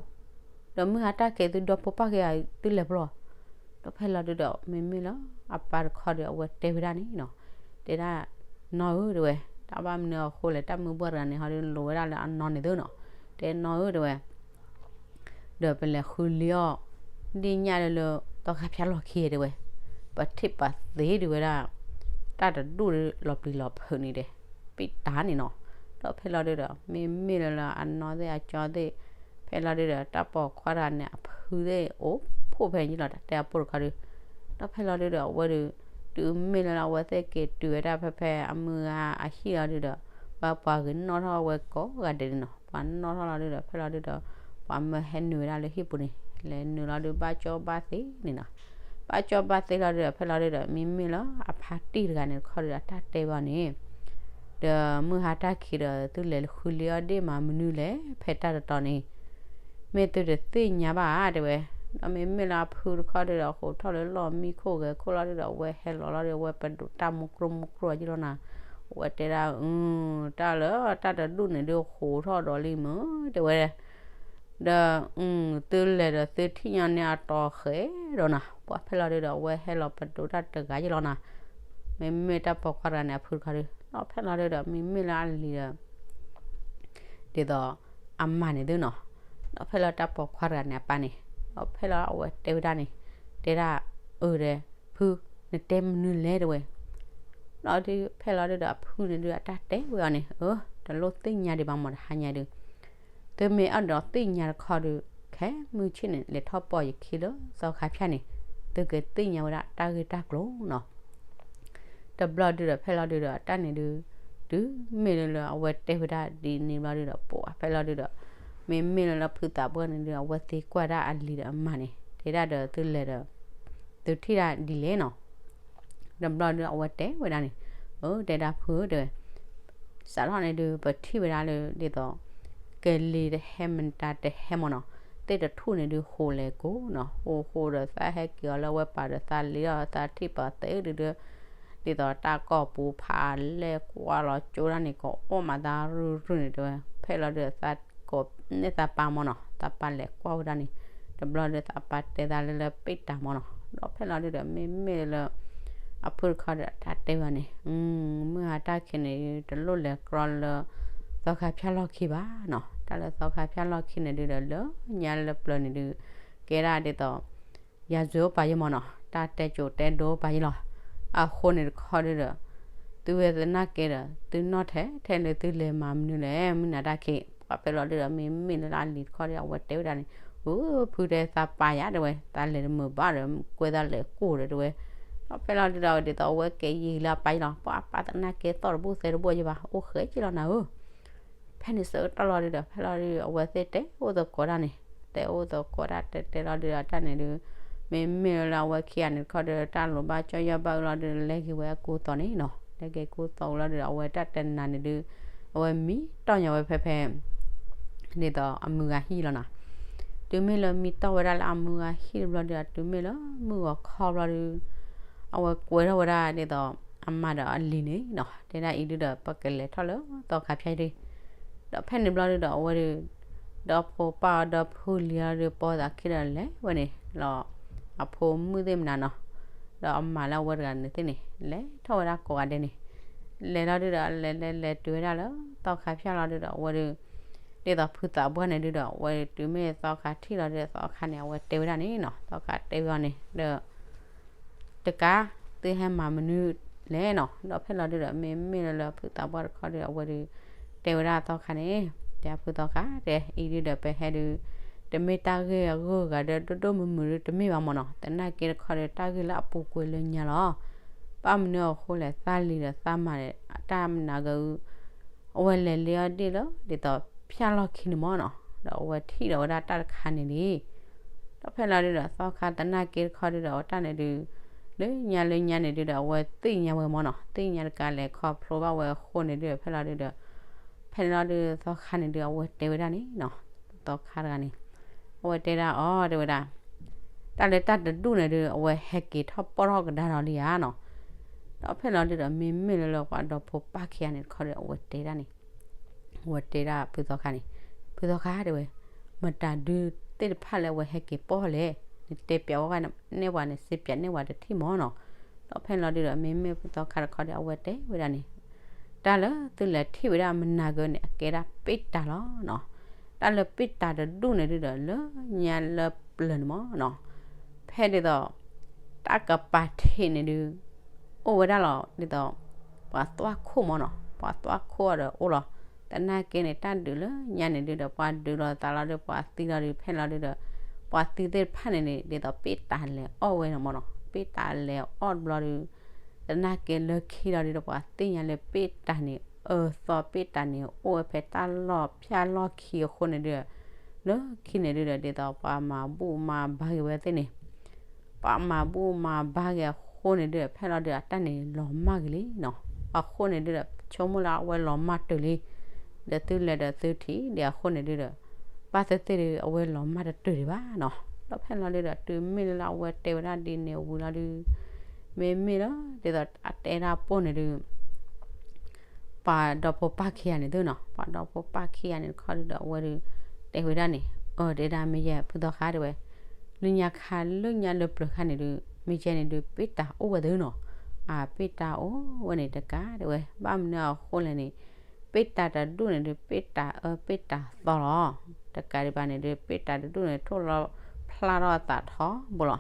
ဒီးမုၢ်ဟါတၢ်ခံးသုဒီဖိပၢ်ခံဂၤသုလဲၤဖဲလဲၣ်. ဒီးဖဲလီၤဒုဒီး မ့မ့ၢ်လၢအပၢ်တခီဒီး အဝဲတဲဝဲဒၣ်န့ၣ်နီၤ, တဲဒၣ် နီၢ်ဧၢ တဲဝဲ, တၢ်ဘၣ်မနုၤအဃိလဲၣ်, တၢ်မုၢ်ပှၢ်တဂၤန့ၣ် ဟီဒုးလိၤဝဲဒၣ်လၢအနီၢ်န့ၣ်သုနီၤ, တဲနီၢ်ဧၢ တဲဝဲ ဒီးပလဲၤဃုလံအီၣ် ဒ်ညၣ်လၢလၢ သီခါဖၠၣ်လီၢ်ခံတဲဝဲ, ပထံၣ်ပသ့ဒုးဝဲဒၣ် တၢ်တဒူၣ်လီၤပျံၤလီၤဖုးန့ၣ်ဒီး ပံတၢ်န့ၣ်နီၤ. ဒီးဖဲလီၤဒုဒီး မ့မ့ၢ်လၢလၢအနီၢ်သ့ၣ်အကၠီသ့ၣ်, ဖဲလီၤဒုဒီး တၢ်ပိာ်ခွါတဂၤန့ၣ် အဖုသ့ၣ်အိၣ်ဖှိၣ်ဖဲန့ၣ်လီၤ တဲအပိၢ်တခီဒု, ဒီးဖဲလီၤဒုဒီး အဝဲဒုး တုၤမ့ၢ်လၢလၢအဝဲသ့ၣ်က့ၤတုၤဝဲဒၣ်ဖဲဖဲအမုၢ်ဂၤအဟံၣ်လီၤဒုဒီး ပှၤပှၤဂ့ၤနီၣ်ထီၣ်ဝဲကိးဂၤဒဲးန့ၣ်နီၤ, ပှၤနီၣ်ထီၣ်လီၤဒုဒီး ဖဲလီၤဒုဒီး ပှၤမၢဟဲနုာ်ဝဲဒၣ်လၢဟံၣ်ပူၤန့ၣ်, လဲၤနုာ်လီၤဒုး ဘၣ်ကၠီဘၣ်သ့န့ၣ်နီၤ. ဘၣ်ကၠီဘၣ်သ့လီၤဒုဒီး ဖဲလီၤဒုဒီး မ့မ့ၢ်လၢအဖါတံၢ်တဂၤန့ၣ်တခီဒုဒီး အတၢ်တဲဘၣ်န့ၣ် ဒီးမုၢ်ဟါတၢ်ခံးဒီး သုလဲၤဃုလံအီၣ်ဒ့ၣ်မးမနုၤလဲၣ် ဖဲတၢ်တတီၤန့ၣ် မ့ၢ်သုတသ့ၣ်ညါဘၣ်ဧါ တဲဝဲ. ဒီးမ့မ့ၢ်လၢအဖုတခီဒုဒီး ဃိးထီၣ်လၢလီၢ်မံခိၣ်ဂဲၤခိၣ်လီၤဒုဒီး အဝဲဟဲလီၤလီၤဒီး အဝဲပဒိးတၢ်မူကြိၢ်မူကြိၢ်ယလီၤနၤ, အဝဲတဲဒၣ် အု တၢ်လၢတၢ်တဒူၣ်န့ၣ်ဒုး ဃိးထီၣ်ဒီးလံမုၢ် တဲဝဲ ဒီး အု သုလဲၤဒီးသုထံၣ်ညီန့ၢ်အတီၤဃဲဒီးနၤ, ပှၤဖဲလီၤဒုဒီး အဝဲဟဲလီၤပဒိးတၢ်တဂၤယလီၤနၤ, မ့မ့ၢ်တၢ်ပိာ်ခွါတဂၤန့ၣ် အဖုတခီဒု, ဒီးဖဲလီၤဒုဒီး မ့မ့ၢ်လၢအလံၤဒီး ဒ်သိးအမါန့ၣ်သုနီၤ, ဒီးဖဲလီၤတၢ်ပိာ်ခွါတဂၤန့ၣ် အပၢ်န့ၣ်, ဒီးဖဲလီၤအဝဲတဲဝဲဒၣ်န့ၣ်, တဲဒၣ် အု တဲ ဖု နတဲမနုၤလဲၣ် တဲဝဲ. ဒီးဖဲလီၤဒုဒီး အဖုန့ၣ်ဒုး အတၢ်တဲဝဲအီၤန့ၣ် အၢ တလိၣ်သ့ၣ်ညါဒံးဘၣ်မး တဟါညါဒုး သုမ့ၢ်အဲၣ်ဒိးသ့ၣ်ညါတခီဒုး ခဲမုၢ်ဆ့ၣ်န့ၣ် လဲၤထီၣ်ပိာ်ယခံလၢသီခါဖၠၣ်န့ၣ် သုကသ့ၣ်ညါဝဲဒၣ်တၢ်ဂ့ၢ်တၢ်ကျိၤနီၤ. တဘျီဒုဒီး ဖဲလီၤဒုဒီး အတၢ်န့ၣ်ဒုး တုၤမ့ၢ်လၢလၢအဝဲတဲဝဲဒၣ်ဒ်န့ၣ်ဘျီဒုဒီး ပှၤဖဲလီၤဒုဒီး မ့မ့ၢ်လၢလၢဖုသးပှၢ်န့ၣ်ဒုး အဝဲသ့ကွၢ်ဒၣ်အလံၤဒီးအမါန့ၣ် တဲဒၣ်ဒီး သုလဲၤဒီး သုထံၣ်ဒၣ်ဒ်လဲၣ်နီၤ. တဘျီဒုး အဝဲတဲဝဲဒၣ်န့ၣ်, အၢ တဲဒၣ်ဖုဧၢ တဲဝဲ, စးထီၣ်န့ၣ်ဒုး ပထံၣ်ဝဲဒၣ်လၢဒ်သိး ကလံၤတဟဲမတၤတဟဲမၢ်နီၤ, သ့ၣ်တထူၣ်န့ၣ်ဒုး ဃိးလဲၤကိးနီၤ, ဃိးဃိဒီးသးဟဲက့ၤအီၤလၢအဝဲပာ်ဒီးသးလံဒီးသးထံၣ်ပာ်သဲဒုးဒီး ဒ်သိးတၢ်ကီၢ်ပူၤဖးလဲၢ်ကွၢ်လီၤကၠိဒၣ်န့ၣ် ကအီၣ်မးသးရုၢ်ရုၢ်န့ၣ်တဲဝဲ, ဖဲလီၤဒုးသးကိးန့ၢ်သးပၢ်မၢ်နီၤ, သးပၢ်လဲၤကွၢ်ဝဲဒၣ်န့ၣ်, တဘျီဒုးသးပၢ်တဲသးလၢလၢပ့ၢ်တၢ်မၢ်နီၤ, ဒီးဖဲလီၤဒုးဒီး မ့မ့ၢ်လၢ အဖုတခီဒီးတၢ်တဲဝဲန့ၣ်, မုၢ်ဟါတၢ်ခံးန့ၣ် တလိၣ်လဲၤကြီလၢ သီခါဖၠၣ်လီၢ်ခံဘၣ်နီၤ, တၢ်လၢသီခါဖၠၣ်လီၢ်ခံန့ၣ်ဒုးဒီး လၢညါလၢပျၢၤန့ၣ်ဒုး ကဲဒၣ်ဒ်သိး ယၤစၢၤအိၣ်ပာ်ယမၢ်နီၤ, တၢ်တဲကိးတဲဒိအိၣ်ပာ်ယလီၤ. အဃိန့ၣ်တခီဒုးဒီး သုဝဲသနာ်က့ဒီး သုနီၣ်ထဲထဲလၢသုလဲၤမၤမနုၤလဲၣ် မုၢ်နၤတၢ်ခံး, ပှၤဖဲလီၤဒုးဒီး မ့မ့ၢ်လၢအလံၤတခီဒီး အဝဲတဲဝဲဒၣ်န့ၣ်, အၢ ဖုတဲသးပၢ်ယၤတဲဝဲ, သးလဲၤတမုာ်ဘၣ်ဒီး ကွဲသးလဲၤကိၢ်ဒီးတဲဝဲ, ဒီးဖဲလီၤဒုးဒီး ဒ်သိးအဝဲကဲယံာ်လၢအပၢ်ယလီၤ, ပှၤအပၢ်သနာ်က့သီၣ်တဘူၣ်သဲတဘူၣ်ယဘၣ် အိၣ်ဃဲက့လီၤနၤဧၢ ဖဲန့ၣ်ဆၢကတီၢ်လီၤဒုးဒီး ဖဲလီၤဒုး အဝဲသ့ၣ်တဲအိၣ်သကိးတၢ်န့ၣ်, တဲအိၣ်သကိးတၢ်တဲတဲလီၤဒုးဒီး တၢ်န့ၣ်ဒုး မ့မ့ၢ်လၢအဝဲခံဂၤန့ၣ်တခီဒီး တၢ်လိၤဘၣ်ကၠီယီၢ်ဘၣ်အၢလီၤဒုး လဲၤက့ၤဝဲအကူအသိးန့ၣ်နီၤ, လဲၤက့ၤကူအသိးလီၤဒုးဒီး အဝဲတၢ်တနၤန့ၣ်ဒုး အဝဲမံတီၢ်ညီဝဲဖဲဖဲ ဒ်သိးအမုၢ်ဂၤဟံၣ်လီၤနီၤ. တုၤမ့ၢ်လၢမံတီၢ်ဝဲဒၣ်လၢအမုၢ်ဂၤဟံၣ်တဘျီဒုး တုၤမ့ၢ်လၢမုၢ်ဂီၤခီဘျီဒုး အဝဲကွဲထီၣ်ဝဲဒၣ်ဒ်သိး အမါဒီးအလံၤန့ၣ်နီၤ, တဲဒၣ်အံၤဒုးဒီး ပကလဲၤထီၣ်လၢသီခါဖၠၣ်ဒုး, ဒီးဖဲန့ၣ်ဘျီဒုးဒီး အဝဲဒုး ဒီဖိပၢ်အီၤဒီဖုလံၤအီၤဒုး ပိာ်သးခံဒီးလဲၤဝဲန့ၣ်လီၤ, အဖိမုၣ်သ့ၣ်မနုၤနီၤ, ဒီးအမါလၢအဝဲတဂၤန့ၣ်သ့ၣ်န့ၣ် လဲၤထီၣ်ဝဲဒၣ်ကိးဂၤဒဲးန့ၣ်, လဲၤလီၤဒုးဒီး လဲၤလဲၤလဲၤတုၤဝဲဒၣ်လၢသီခါဖၠၣ်လီၤဒုးဒီး အဝဲဒုး ဒ်သိးဖုသးပှၢ်န့ၣ်ဒုးဒီး အဝဲဒုးတုၤမ့ၢ်သီခါထံၣ်လီၤဒုးဒီး သီခါန့ၣ် အဝဲတဲဝဲဒၣ်န့ၣ်နီၤ, သီခါတဲဝဲအီၤန့ၣ်ဒီး တကး သုဟဲမၤမနုၤလဲၣ်နီၤ, ဒီးဖဲလီၤဒုးဒီး မ့မ့ၢ်လၢလၢဖုသးပှၢ်တခီဒုး အဝဲဒုး တဲဝဲဒၣ်သီခါန့ၣ်, တဲဖုသီခါ တဲအံၤဒုးဒီး ပဟဲဒုး တမ့ၢ်တၢ်ဂ့ၢ်အဂုၤအဂၤဒီး ဒိၣ်ဒိၣ်မုၢ်မုၢ်ဒုးတမ့ၢ်ဘၣ်မၢ်နီၤ, သနာ်က့တခီဒီး တၢ်ဂ့ၢ်လၢအပူၤကွံာ်လၢညါလီၤ. ဘၣ်မနုၤအဃိလဲၣ် သးလံၤဒီးသးမါဒီး တၢ်မနုၤဂ့ၤ အဝဲလဲၤလ့အီၣ်ဒ့ၣ်လၢ ဒ်သိးဖၠၣ်လီၢ်ခံန့ၣ်မၢ်နီၤ, ဒီးအဝဲထံၣ်ဒီးဝဲဒၣ်တၢ်တခါန့ၣ်လံ. ဒီးဖဲလီၤဒုးဒီး သီခါသနာ်က့တခီဒုးဒီး အဝဲတၢ်န့ၣ်ဒုး လၢညါလၢညါန့ၣ်ဒုဒီး အဝဲသ့ၣ်ညါဝဲမၢ်နီၤ, သ့ၣ်ညါတကးလဲၤခီဖျိဘၣ်ဝဲအဃိန့ၣ်ဒုဒီး ဖဲလီၤဒုဒီး ဖဲန့ၣ်လီၤဒုသီခါန့ၣ်ဒု အဝဲတဲဝဲဒၣ်န့ၣ်နီၤ, သီခါတဂၤန့ၣ် အဝဲတဲဒၣ်အီၤ တဲဝဲဒၣ် တၢ်လၢတၢ်တဒူၣ်န့ၣ်ဒု အဝဲဟဲက့ၤထီၣ်ပီၣ်ထီၣ်ကဒါဒီးလံဧါနီၤ. ဒီးဖဲလီၤဒုဒီး မ့မ့ၢ်လၢလၢပှၤဒီဖိပၢ်ခံဂၤန့ၣ်တခီဒီး အဝဲတဲဒၣ်န့ၣ် အဝဲတဲဒၣ်ဖုသီခါန့ၣ်, ဖုသီခါတဲဝဲ, မတၤဒုသ့ၣ်တဖၣ်လၢအဝဲဟဲက့ၤပီၣ်လဲၣ်, နတဲပျးဝဲန့ၢ်ပှၤန့ၣ် စ့ပျးန့ၢ်ဝဲတထံၣ်မၢ်နီၤ. ဒီးဖဲန့ၣ်လီၤဒုဒီး မ့မ့ၢ်ဖုသီခါတခီဒီး အဝဲတဲဝဲဒၣ်န့ၣ် တၢ်လၢသုလဲၤထံၣ်ဝဲဒၣ်မနၤဂၢၤန့ၣ် အကဲဒၣ်ပ့ၣ်တၢ်လီၤနီၤ. တၢ်လၢပ့ၣ်တၢ်တဒူၣ်န့ၣ်ဒုဒီး လၢညါလၢပျၢၤန့ၣ်မၢ်နီၤ, ဖဲဒ်သိး တၢ်ကပၤထံးန့ၣ်ဒု အိၣ်ဝဲဒၣ်လီၤ ဒ်သိး ပှၤသွၣ်ခိၣ်မၢ်နီၤ, ပှၤသွၣ်ခိၣ်အီၤဒီးအိၣ်လီၤ. သနာ်က့န့ၣ် တၢ်ဒုးလၢညါန့ၣ်ဒုဒီး ပှၤဒုးလီၤသးလီၤဒု ပှၤသံလီၤဒု ဖဲလီၤဒုဒီး ပှၤသံသ့ၣ်တဖၣ်န့ၣ်န့ၣ် ဒ်သိးပ့ၣ်တၢ်လဲၤအီၣ်ဝဲန့ၣ်မၢ်နီၤ, ပ့ၣ်တၢ်လဲၤအီၣ်တဘျီဒု သနာ်က့လၢခံလီၤဒုဒီး ပှၤသ့ၣ်ညါလၢပ့ၣ်တၢ်န့ၣ် အၢသီပ့ၣ်တၢ်န့ၣ် အိၣ်ဝဲဖဲတၢ်လီၢ်ဖၠၣ်လီၢ်ခံအဃိန့ၣ်ဒု လၢခံန့ၣ်ဒုဒီး ဒ်သိးပှၤမၤဘူၣ်မၤဘါက့ၤဝဲသ့ၣ်န့ၣ် ပှၤမၤဘူၣ်မၤဘါက့ၤအဃိန့ၣ်ဒုဒီး ဖဲလီၤဒုဒီး အတၢ်န့ၣ်လီၤမၢ်က့ၤလံနီၤ. အဃိန့ၣ်ဒုဒီး ဆိကမိၣ်လၢအဝဲလီၤမၢ်တုၤလံ, ဒီးသုလဲၤဒီးသုထံၣ်ဒံးအဃိန့ၣ်ဒုဒီး ဘၣ်သ့ၣ်သ့ၣ်ဒု အဝဲလီၤမၢ်တတုၤဒံးဘၣ်နီၤ. ဒီးဖဲလီၤဒုဒီး တုၤမ့ၢ်လၢလၢအဝဲတဲဝဲဒၣ်ဒ်န့ၣ်ဝံၤလီၤဒု မ့မ့ၢ်လၢ ဒ်သိးအတဲဒၣ်ပိၢ်န့ၣ်ဒု ပှၤဒီဖိပၢ်ခံဂၤန့ၣ်သုနီၤ, ပှၤဒီဖိပၢ်ခံဂၤန့ၣ်တခီဒုဒီး အဝဲဒု တဲဝဲဒၣ်န့ၣ် အၢ တဲဒၣ်မ့ၢ်ယဲၢ်ဖုသီခါတဲဝဲ, လၢညါခါလၢညါလၢပျၢၤခါန့ၣ်ဒု မ့ၢ်ယဲၢ်န့ၣ်ဒု ပ့ၣ်တၢ်အိၣ်ဝဲသုနီၤ, အပ့ၣ်တၢ်အိၣ်ဝဲန့ၣ်တကးတဲဝဲ, ဘၣ်မနုၤအဃိလဲၣ်န့ၣ် ပ့ၣ်တၢ်တဒူၣ်န့ၣ်ဒု ပ့ၣ်တၢ်အၢပ့ၣ်တၢ်သီလီၤ. တကးဒံးဘၣ်န့ၣ်ဒု ပ့ၣ်တၢ်တဒူၣ်န့ၣ် ထိၣ်လီၤဖျါထီၣ်အသးထီဘိလီၤ.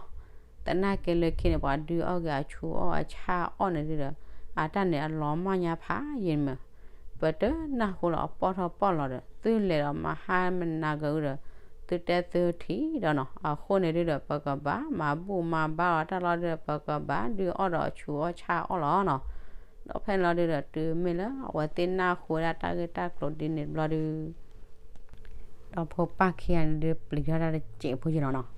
သနာ်က့လၢခံန့ၣ် ပှၤဒုးအီၣ်က့ၤအဆူၣ်အီၣ်အဆၣ်အီၣ်န့ၣ်ဒုဒီး အတၢ်န့ၣ်အလီၤမၢ်ညါဖးယံာ်မး, ပတနၢ်ဟူလီၤအပီၣ်ထီၣ်ပီၣ်လီၤဒီး သုလဲၤဒီးမၤဟါမနၤဂၤအုဒီး သုတဲသုထံၣ်ဒီးနီၤ, အဃိန့ၣ်ဒုဒီး ပကဘၣ်မၤဘူၣ်မၤဘါအီၤတၢ်လီၤဒုဒီး ပကဘၣ်ဒုးအီၣ်ဒီးအဆူၣ်အီၣ်ဆၣ်အီၣ်လီၤနီၤ. ဒီးဖဲန့ၣ်လီၤဒုဒီး တုၤမ့ၢ်လၢအဝဲသ့ၣ်နၢ်ဟူဝဲဒၣ်တၢ်ဂ့ၢ်တၢ်ကျိၤဒ်န့ၣ်တဘျီဒု ဒီဖိပၢ်ခံဂၤန့ၣ်ဒု ပျံၤထီၣ်တၢ်တစဲးဖိယဲၢ်လီၤနီၤ.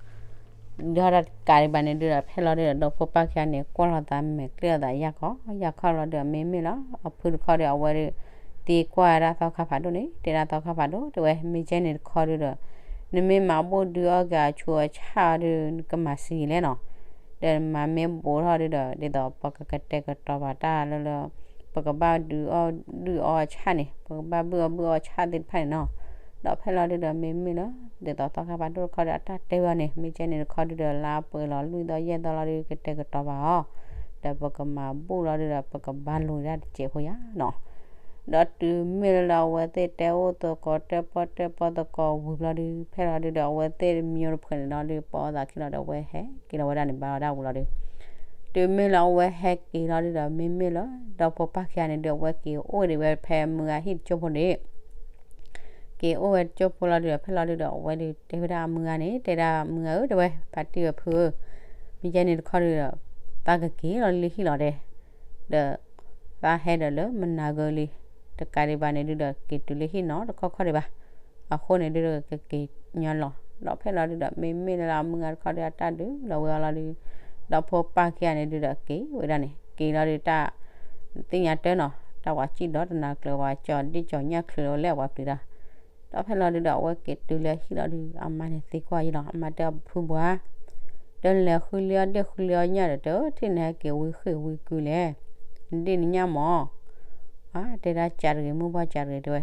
ဒီးတကးဒံးဘၣ်န့ၣ်ဒုဒီး ဖဲလီၤဒုဒီး ဒီဖိပၢ်ခံဂၤန့ၣ် ကွၢ်လီၤသးမဲာ်ကျဲအသးယၢ်ခီယၢ်ခီလီၤဒုဒီး မ့မ့ၢ်လီၤ အဖုတခီဒီး အဝဲဒု သံကွၢ်ဝဲဒၣ်သီခါဖးဒိၣ်န့ၣ် တဲဒၣ်သီခါဖးဒိၣ် တဲဝဲ မ့ၢ်ကဲန့ၣ်တခီဒုဒီး နမ့ၢ်မၤဘူၣ်ဒုးအီၣ်က့ၤအဆူၣ်အဆၣ်အီၤဒု နကမၤစံးလဲၣ်နီၤ. ဒီးမၤမ့ၢ်ဘူးထီၣ်ဒုဒီး ဒ်သိးပကကတဲာ်ကတီၤပာ်တၢ်လၢလၢ ပကဘၣ်ဒုးအီၣ်ဒုးအီအဆၣ်န့ၣ် ပကဘၣ်ဘုၣ်အီၣ်ဘုၣ်အီအဆၣ်သ့ၣ်တဖၣ်န့ၣ်နီၤ. ဒီးဖဲလီၤဒုဒီး မ့မ့ၢ်လၢ ဒ်သိးသီခါဖးဒိၣ်တခီဒီး အတၢ်တဲဝဲအီၤန့ၣ် မ့ၢ်ကဲန့ၣ်တခီဒုဒီး လါပှဲၤလီၤလွံၢ်သီယဲၢ်သီလီၤဒု ကတဲာ်ကတီၤပာ်အီၤ ဒီးပကမၤဘူၣ်လီၤဒုဒီး ပကဘၣ်လိၤဒၣ်တစဲးဖိယါနီၤ. ဒီးတုၤမ့ၢ်လၢလၢအဝဲသ့ၣ်တဲအိၣ်သကိး တဲပီၣ်တဲပီၣ်သကိးဝံၤဘျီဒု ဖဲလီၤဒုဒီး အဝဲသ့ၣ်မံတဖုန့ၣ်လီၤဒု ပိာ်သးခံလီၤဒီး အဝဲဟဲက့ၤလီၤဝဲဒၣ်န့ၣ် ဘၣ်ဝဲဒၣ်ဝံၤလီၤဒု တုၤမ့ၢ်လၢအဝဲဟဲက့ၤလီၤဒုဒီး မ့မ့ၢ်လၢ ဒီဖိပၢ်ခံဂၤန့ၣ်ဒု အဝဲက့ၤအိၣ်ဒံးဝဲဖဲမုၢ်ဂၤဟံၣ်တကၠိဖိန့ၣ် က့ၤအိၣ်ဝဲတကၠိဖိလီၤဒုဒီး ဖဲလီၤဒုဒီး အဝဲဒု တဲဝဲဒၣ်အမုၢ်ဂၤန့ၣ် တဲဒၣ်မုၢ်ဂၤဧၢ တဲဝဲ ဖါတံၢ်ဝဲဖုဧၢ မ့ၢ်ကဲန့ၣ်တခီဒုဒီး သးကက့ၤလီၤလၢဟံၣ်လီၤတဲ ဒီး သးဟဲဒီးလၢမနၤဂၢၢ်လံ တကးဒံးဘၣ်န့ၣ်ဒုဒီး က့ၤတုၤလၢဟံၣ်နီတခီခီဒံးဘၣ်. အဃိန့ၣ်ဒုဒီးကက့ၤညီလီၤ. ဒီးဖဲလီၤဒုဒီး မ့မ့ၢ်လၢအမုၢ်ဂၤတခီဒုအတၢ်ဒုးလီၤဝဲအီၤလီၤဒု ဒီဖိပၢ်ခံဂၤန့ၣ်ဒုဒီးက့ၤဝဲဒၣ်န့ၣ် က့ၤလီၤဒုတၢ် သ့ၣ်ညါတၢ်နီၤ တၢ်ဝၤစံၣ်ဒီးတနၤကျၢၤ ပှၤကၠီၤဒ့ၣ်ကၠီၤညၣ်ချုးလီၤဝဲလၢအဝၤပျံၤတၢ် ဒီးဖဲလီၤဒုဒီး အဝဲက့ၤတုၤလၢဟံၣ်လီၤဒု အမါန့ၣ်သံကွၢ်ယံလီၤ. အမါတဲအီၤဖုဘှါ ဒီးလဲၤဃုလ့အီၣ်ဒ့ၣ်ဃုလ့အီၣ်ညၣ်ဒီး တထံၣ်န့ၣ်ဟဲက့ၤဝံၤဃ့ၢ်ဝံၤကုလဲၣ် နဒ့ၣ်နညၣ်မၢ် တဲဒၣ်ကးတဂ့ၤ မုၢ်ဘှီကးတဂ့ၤတဲဝဲ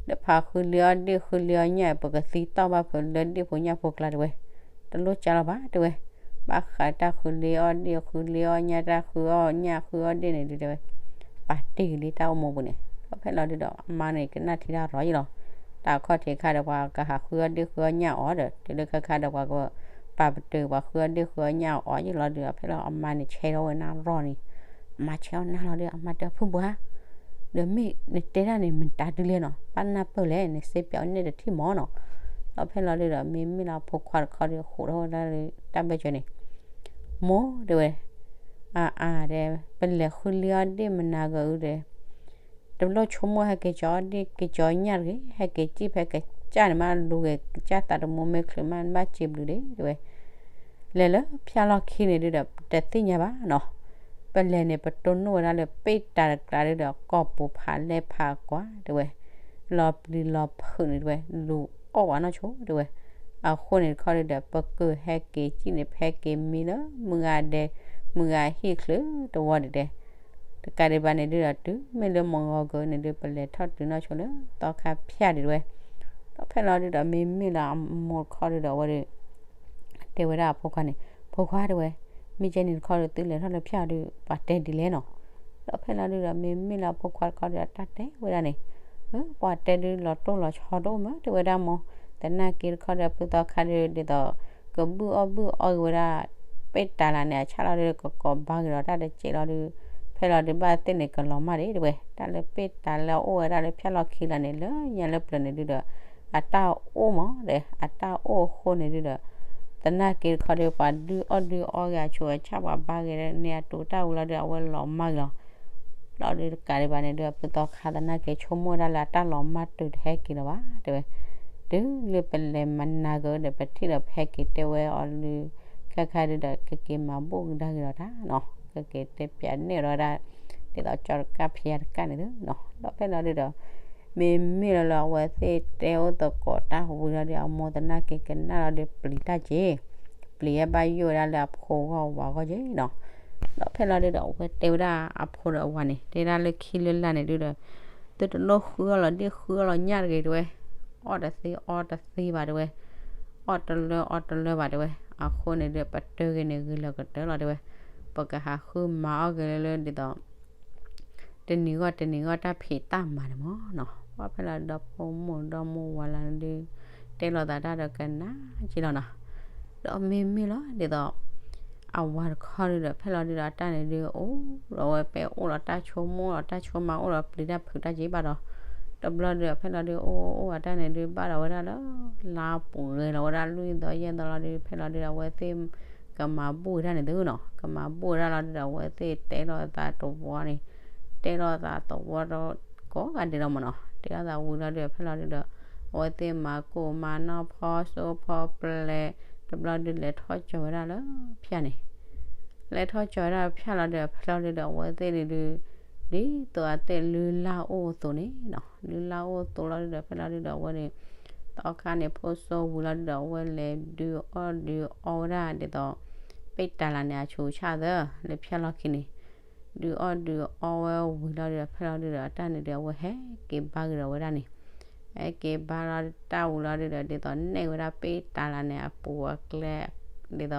ဒီးဖးဃုလ့အီၣ်ဒ့ၣ်ဃုလ့အီၣ်ညၣ် ပကသံတီၢ်ဘၣ်ဖုလၢဒ့ၣ်ဖိညၣ်ဖိကျါတဲဝဲ တလိၣ်ကးလီၤဘၣ်တဲဝဲ ဘၣ်ဃးတၢ်ဃုလ့အီၣ်ဒ့ၣ်ဃုလ့အီၣ်ညၣ် တၢ်ဃုအီၣ်ညၣ်ဃုအီၣ်ဒ့ၣ်န့ၣ်ဒုတဲဝဲ ပာ်တ့ၢ်က့ၤလံတၢ်အိၣ်မူပူၤန့ၣ် ဒီးဖဲလီၤဒုဒီး အမါန့ၣ်ကနၣ်ထံတၢ်ရီၤယံလီၤ. တၢ်ခီၣ်ထံးခါဒီးပှၤကဟးဃုအီၣ်ဒ့ၣ်ဃုအီၣ်ညၣ်အီၤဒီး တုၤလၢခဲခါဒီးပှၤကပာ်ပတုာ်ပှၤဃုအီၣ်ဒ့ၣ်ဃုအီၣ်ညၣ်အီၤယံလီၤဒုဒီး ဖဲလီၤအမါန့ၣ်ဆဲးထီၣ်ဝဲနၢ်ရီၣ်န့ၣ် အမါဆဲးအီၣ်နၢ်လီၤဒု အမါတဲဖုဘှါ ဒီးမ့ၢ်နတဲဒၣ်န့ၣ် မတၤဒုလဲၣ်နီၤ ဘၣ်နၢ်ပၢၢ်လဲၣ် နစ့ပၠးအီၤန့ၣ်တထံၣ်မၢ်နီၤ. ဒီးဖဲလီၤဒုဒီး မ့မ့ၢ်လၢအဖိခွါတခီဒီး ဃိးထီၣ်ဝဲဒၣ်လၢတၢ်ဘၢၣ်စၢၤန့ၣ် မိၢ်တဲဝဲ အါအါတဲ ပလဲၤဃုလ့အီၣ်ဒ့ၣ်မနၤဂၤအုဒီး တလိၣ်ဆိကမိၣ်ဟဲက့ၤကၠီအီၣ်ဒ့ၣ်က့ၤကၠီညၣ်တဂ့ၤ ဟဲက့ၤစံၣ်ဖဲကစၢ်န့ၣ်မး လူၤဂ့ၤကစၢ်သးတမူမ့ၢ်ချုးမး နဘၣ်စံးဘျုးဒ့တဲဝဲ လဲၤလၢဖၠၣ်လီၢ်ခံန့ၣ်ဒုဒီး တသ့ၣ်ညါဘၣ်နီၤ. ပလဲၤန့ၣ် ပတိၢ်နီၣ်ဝဲဒၣ်လၢပ့ၢ်တၢ်တကျါဒုဒီး ကီၢ်ပူၤဖးလဲၢ်ဖးကွၢ်တဲဝဲ, လီၤပျံၤလီၤဖုးန့ၣ်တဲဝဲ လူၤအီၣ်ဝဲနီၢ်ဆိတဲဝဲ. အဃိန့ၣ်တခီဒုဒီး ပကဟဲက့ၤစံၣ်န့ၣ် ပဟဲက့ၤမံလၢမုၢ်ဂၤဒဲး မုၢ်ဂၤဟံၣ်ချုးတဝီဒုဒီး တကးဒံးဘၣ်န့ၣ်ဒုဒီး တုၤမ့ၢ်လၢမုၢ်ဂီၤကၢန့ၣ်ဒု ပလဲၤထီၣ်တုၤနီၢ်ဆိလၢသီခါဖၠၣ်ဒုတဲဝဲ. ဒီးဖဲလီၤဒုဒီး မ့မ့ၢ်လၢအမိၢ်တခီဒုဒီး အဝဲဒု တဲဝဲဒၣ်အဖိခွါန့ၣ်, ဖိခွါတဲဝဲ, မ့ၢ်ကဲန့ၣ်တခီဒီး သုလဲၤထီၣ်လၢဖၠၣ်ဒု ပှၤတဲဒ်လဲၣ်နီၤ. ဒီးဖဲလီၤဒုဒီး မ့မ့ၢ်လၢအဖိခွါတခီဒီး တၢ်တဲဝဲဒၣ်န့ၣ်, ပှၤတဲဒုလီၤတိၢ်လီၤဆီဒိၣ်မး တဲဝဲဒၣ်မိၢ်, သနာ်က့တခီဒီး ဖုသီခါဒု ဒ်သိး ကဘုၣ်အီၣ်ဘုၣ်အီဂ့ၤဝဲဒၣ် ပ့ၢ်တၢ်လၢန့ၣ် အဆၣ်လီၤဒု ကကိးဘါက့ၤဒီးတၢ်တစဲးလီၤဒု, ဖဲလီၤဒုဘၣ်သ့ၣ်န့ၣ် ကလီၤမၢ်ဒံးတဲဝဲ, တၢ်လၢပ့ၢ်တၢ်လၢအအိၣ်ဝဲဒၣ်လၢဖၠၣ်လီၢ်ခံလီၤန့ၣ် လၢညါလၢပျၢၤန့ၣ်ဒုဒီး အတၢ်အိၣ်မးဒီး အတၢ်အိၣ်အဃိန့ၣ်ဒုဒီး သနာ်က့တခီဒီး ပှၤဒုးအီၣ်ဒုးအီဂ့ၤ အဆူးအဆၣ် ပှၤဘါဂ့ၤန့ၢ်အတူးတၢ်ဝံၤလီၤဒု အဝဲလီၤမၢ်က့ၤလီၤ. လီၤဒုတကးဒံးဘၣ်န့ၣ်ဒု ဖုသီခါသနာ်က့ ဆိကမိၣ်ဝဲဒၣ်လၢအတၢ်လီၤမၢ်တုၤတဟဲက့ၤလၢၤဘၣ်တဲဝဲ, တုၤလၢပလဲၤမၤနၤကဒီး ပထံၣ်ဒီးပဟဲက့ၤတဲဝဲအီၤလၢ ခဲခါဒုဒီး ကက့ၤမၤဘူၣ်ကဒါက့ၤဒီးတၢ်နီၤ, ကက့ၤတဲပၠးနဲၣ်ဒီးဝဲဒၣ် ဒ်သိးကၠီတကၣ်ဖံးယၤတကၣ်န့ၣ်သုနီၤ. ဒီးဖဲလီၤဒုဒီး မ့မ့ၢ်လၢလၢအဝဲသ့ၣ်တဲအိၣ်သကိးတၢ်ဝံၤလီၤဒု အမိၢ်သနာ်က့ကနၣ်လီၤဒု ပျံၤတၢ်က့ၤ, ပျံၤဝဲဘၣ်ယိၣ်ဝဲဒၣ်လၢအဖိဂီၢ်ဝၤဂီၢ်က့ၤနီၤ. ဒီးဖဲလီၤဒုဒီး အဝဲတဲဝဲဒၣ်အဖိဒီးအဝၤန့ၣ် တဲဒၣ်လၢခံလၢလာ်န့ၣ်ဒုဒီး သုတလိၣ်ဃုအီၣ်လီၤဒ့ၣ်ဃုအီၣ်လီၤညၣ်တဂ့ၤတဲဝဲ, အီၣ်တသ့အီတသ့ဘၣ်တဲဝဲ, အီၣ်တလၢအီတလၢဘၣ်တဲဝဲ, အဃိန့ၣ်ဒု ပတၢၢ်ဂ့ၤန့ၣ် ဂ့ၤလၢကတၢၢ်လီၤတဲဝဲ, ပကဟးဃုမၤအီၣ်က့ၤလၢလၢဒ်သိး တနံၤဂီၢ်တနံၤဂီၢ်တၢ်ဖံးတၢ်မၤန့ၣ်မးနီၤ. ပှၤဖဲလီၤဒုဒီး ဖိမုၣ်ဒီမါဝၤလၢဒု တဲလိာ်သးတၢ်ဒီးကနၣ်က့ၤလီၤနီၤ. ဒီးမ့မ့ၢ်လီၤဒ်သိး အဝၤတခီဒုဒီး ဖဲလီၤဒုဒီး အတၢ်န့ၣ်ဒု အိၣ်ဒီးဝဲပဲ အိၣ်ဒီးတၢ်ဆိကမိၣ်ဒီးတၢ်ဆိကမး အိၣ်ဒီးပျံၤတၢ်ဖုးတၢ်က့ၤဘၣ်ဒီး တဘျီဒုဒီး ဖဲလီၤဒု အိၣ်အိၣ်အတၢ်န့ၣ်ဒု ဘၣ်ဒီးဝဲဒၣ်လၢ လါပူၤဂ့ၤလီၤဝဲဒၣ်လွံၢ်သီယဲၢ်သီလီၤဒု ဖဲလီၤဒုဒီး အဝဲသ့ၣ် ကမၤဘူၣ်ဝဲဒၣ်န့ၣ်သုနီၤ, ကမၤဘူၣ်ဝဲဒၣ်လီၤဒုဒီး အဝဲသ့ၣ်တဲလိာ်သးတဝီန့ၣ်, တဲလိာ်သးတဝီဒီး ကိးဂၤဒဲးလီၤမးနီၤ, တဲလိာ်သးဝံၤလီၤဒုဒီး ဖဲလီၤဒုဒီး အဝဲသ့ၣ်မၤကိၢ်မၤနီၢ်ဖီစိဖီပျဲၢ် တဘျီဒု လဲၤထီၣ်ကၠီၤဝဲဒၣ်လၢဖၠၣ်န့ၣ်, လဲၤထီၣ်ကၠီၤဝဲဒၣ်ဖၠၣ်လီၤဒုဒီး ဖဲလီၤဒုဒီး အဝဲသ့ၣ်န့ၣ်ဒု ဒ်သိးအသ့ၣ်လုၢ်လၢ်အိၣ်အသိးန့ၣ်နီၤ, လုၢ်လၢ်အိၣ်အသိးလီၤဒုဒီး ဖဲလီၤဒုဒီး အဝဲန့ၣ် သီခါန့ၣ် ဖိစိဝံၤလီၤဒုဒီး အဝဲလဲၤဒုးအီၣ်ဒုးအီဝဲဒၣ်ဒ်သိး ပ့ၢ်တၢ်လၢန့ၣ် အဆူးအဆၣ်သၢ လၢဖၠၣ်လီၢ်ခံန့ၣ်, ဒုးအီၣ်ဒုးအီဝဲဝံၤလီၤဒုဒီး ဖဲလီၤဒုဒီး အတၢ်န့ၣ်ဒုး အဝဲဟဲက့ၤဘါက့ၤဒီးဝဲဒၣ်န့ၣ်, ဟဲက့ၤဘါလီၤတၢ်ဝံၤလီၤဒုဒီး ဒ်သိးနဲၣ်ဝဲဒၣ်ပ့ၢ်တၢ်လၢန့ၣ် အပူၤအကျဲ ဒ်သိး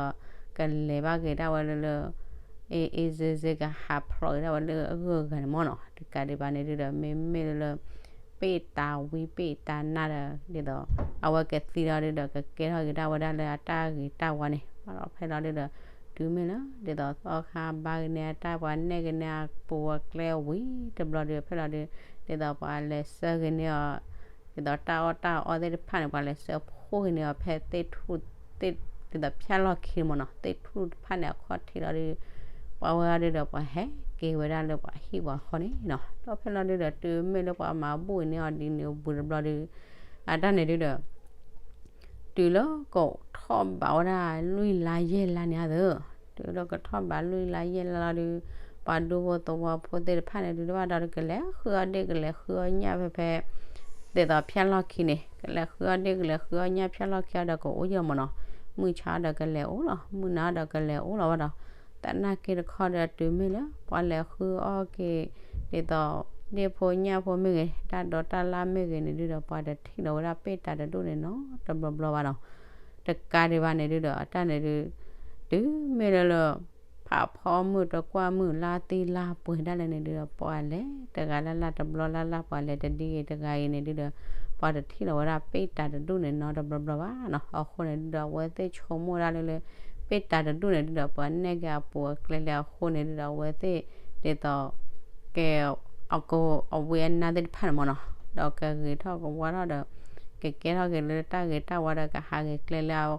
ကလဲၤဘၣ်က့ၤဒၣ်ဝဲလၢလၢ အ့ၣ်အ့ၣ်စ့စ့ ကဟးဖျိးက့ၤဒၣ်ဝဲလၢအဂၢၢ်အဂၤန့ၣ်မးနီၤ, တကးဒံးဘၣ်န့ၣ်ဒုဒီး မ့မ့ၢ်လၢလၢ ပ့ၢ်တၢ်ဝံပ့ၢ်တၢ်နါဒီး ဒ်သိး အဝဲကသံလီၤဒုဒီး ကကဲထီၣ်က့ၤဒၣ်ဝဲဒၣ်လၢအတၢ်ဂ့ၤတၢ်ဝါန့ၣ်, ဒီးဖဲလီၤဒုဒီး တုၤမ့ၢ်လၢ ဒ်သိးသီခါဘါက့ၤန့ၢ်အတၢ် ပှၤနဲၣ်က့ၤန့ၢ်အပူၤအကျဲဝံၤတဘျီဒု ဖဲလီၤဒု ဒ်သိးပှၤလဲၤဆှၢက့ၤန့ၢ်အီၤ ဒ်သိးတၢ်အီၣ်တၢ်အီသ့ၣ်တဖၣ်န့ၣ် ပှၤလဲၤဆှၢဖှိၣ်က့ၤန့ၢ်အီၤဖဲသ့ၣ်ထူၣ် သ့ၣ် ဒ်သိးဖၠၣ်လီၢ်ခံမးနီၤ သ့ၣ်ထူၣ်တဖၣ်န့ၣ် အခီၣ်ထံးလီၤဒု ပှၤဝဲအီၤဒုဒီး ပှၤဟဲက့ၤဝဲဒၣ်လၢပှၤဟံၣ်ပှၤဃီန့ၣ်နီၤ, ဒီးဖဲလီၤဒုဒီး တုၤမ့ၢ်လၢပှၤမၤဘူၣ်န့ၢ်အီၤဒ်န့ၣ်ဝံၤတဘျီဒု အတၢ်န့ၣ်ဒုဒီး တုၤလၢကထီၣ်ဘးဝဲဒၣ်လွံၢ်လါယဲၢ်လါန့ၣ်ဧါသၢ, တုၤလၢကထီၣ်ဘးလွံၢ်လါယဲၢ်လါလီၤဒု ပှၤဒူဖိသဝီဖိသ့ၣ်တဖၣ်န့ၣ်ဒု တဘၣ်ဒီးကလဲၤဃုအီၣ်ဒ့ၣ် ကလဲၤဃုအီၣ်ညၣ်ဖဲဖဲ ဒ်သိးဖၠၣ်လီၢ်ခံန့ၣ် ကလဲၤဃုအီၣ်ဒ့ၣ် ကလဲၤဃုအီၣ်ညၣ်ဖၠၣ်လီၢ်ခံအီၤဒီးကအိၣ်ယၢ်မးနီၤ, မုၢ်ဆါဒီးကလဲၤအိၣ်လီၤ မုၢ်နၤဒီးကလဲၤအိၣ်လီၤဝဲဒီး သနာ်က့တခီဒီးတုၤမ့ၢ်လၢ ပှၤလဲၤဃုအီၣ်က့ၤ ဒ်သိး ဒ့ၣ်ဖိညၣ်ဖိမ့ၢ်ဂ့ၤ တၢ်ဒိးတၢ်လၢ်မ့ၢ်ဂ့ၤန့ၣ်ဒုဒီး ပှၤတထံၣ်လီၤဝဲဒၣ်ပ့ၢ်တၢ်တဒူၣ်န့ၣ်နီတဘျီဘျီဘၣ်နီၤ, တကးဒံးဘၣ်န့ၣ်ဒုဒီး အတၢ်န့ၣ်ဒု တုၤမ့ၢ်လၢလၢ ဖးဖီမုၢ်တကွၢ်မုၢ်လါသံလါပှဲၤဒၣ်လဲာ်န့ၣ်ဒုဒီး ပှၤလဲၤတဂၤလၢ်လၢ်တဘျီလၢ်လၢ် ပှၤလဲၤတဒ်ဂ့ၤတဂၤဂ့ၤန့ၣ်ဒုဒီး ပှၤတထံၣ်လီၤဝဲဒၣ်ပ့ၢ်တၢ်တဒူၣ်န့ၣ်နီတဘျီဘျီဘၣ်နီၤ, အဃိန့ၣ်ဒုဒီး အဝဲသ့ၣ်ဆိကမိၣ်ဝဲဒၣ်လၢလၢ ပ့ၢ်တၢ်တဒူၣ်န့ၣ်ဒုဒီး ပှၤနဲၣ်က့ၤအပူၤအကျဲလၢအဃိန့ၣ်ဒုဒီး အဝဲသ့ၣ် ဒ်သိး ကဲ အဝံအနါသ့ၣ်တဖၣ်န့ၣ်မးနီၤ, ဒီးကဂ့ၤထီၣ်ကဝါထီၣ်ဒီး ကကဲထီၣ်က့ၤလၢတၢ်ဂ့ၤတၢ်ဝါဒီး ကဟးဂ့ၤကျဲလၢ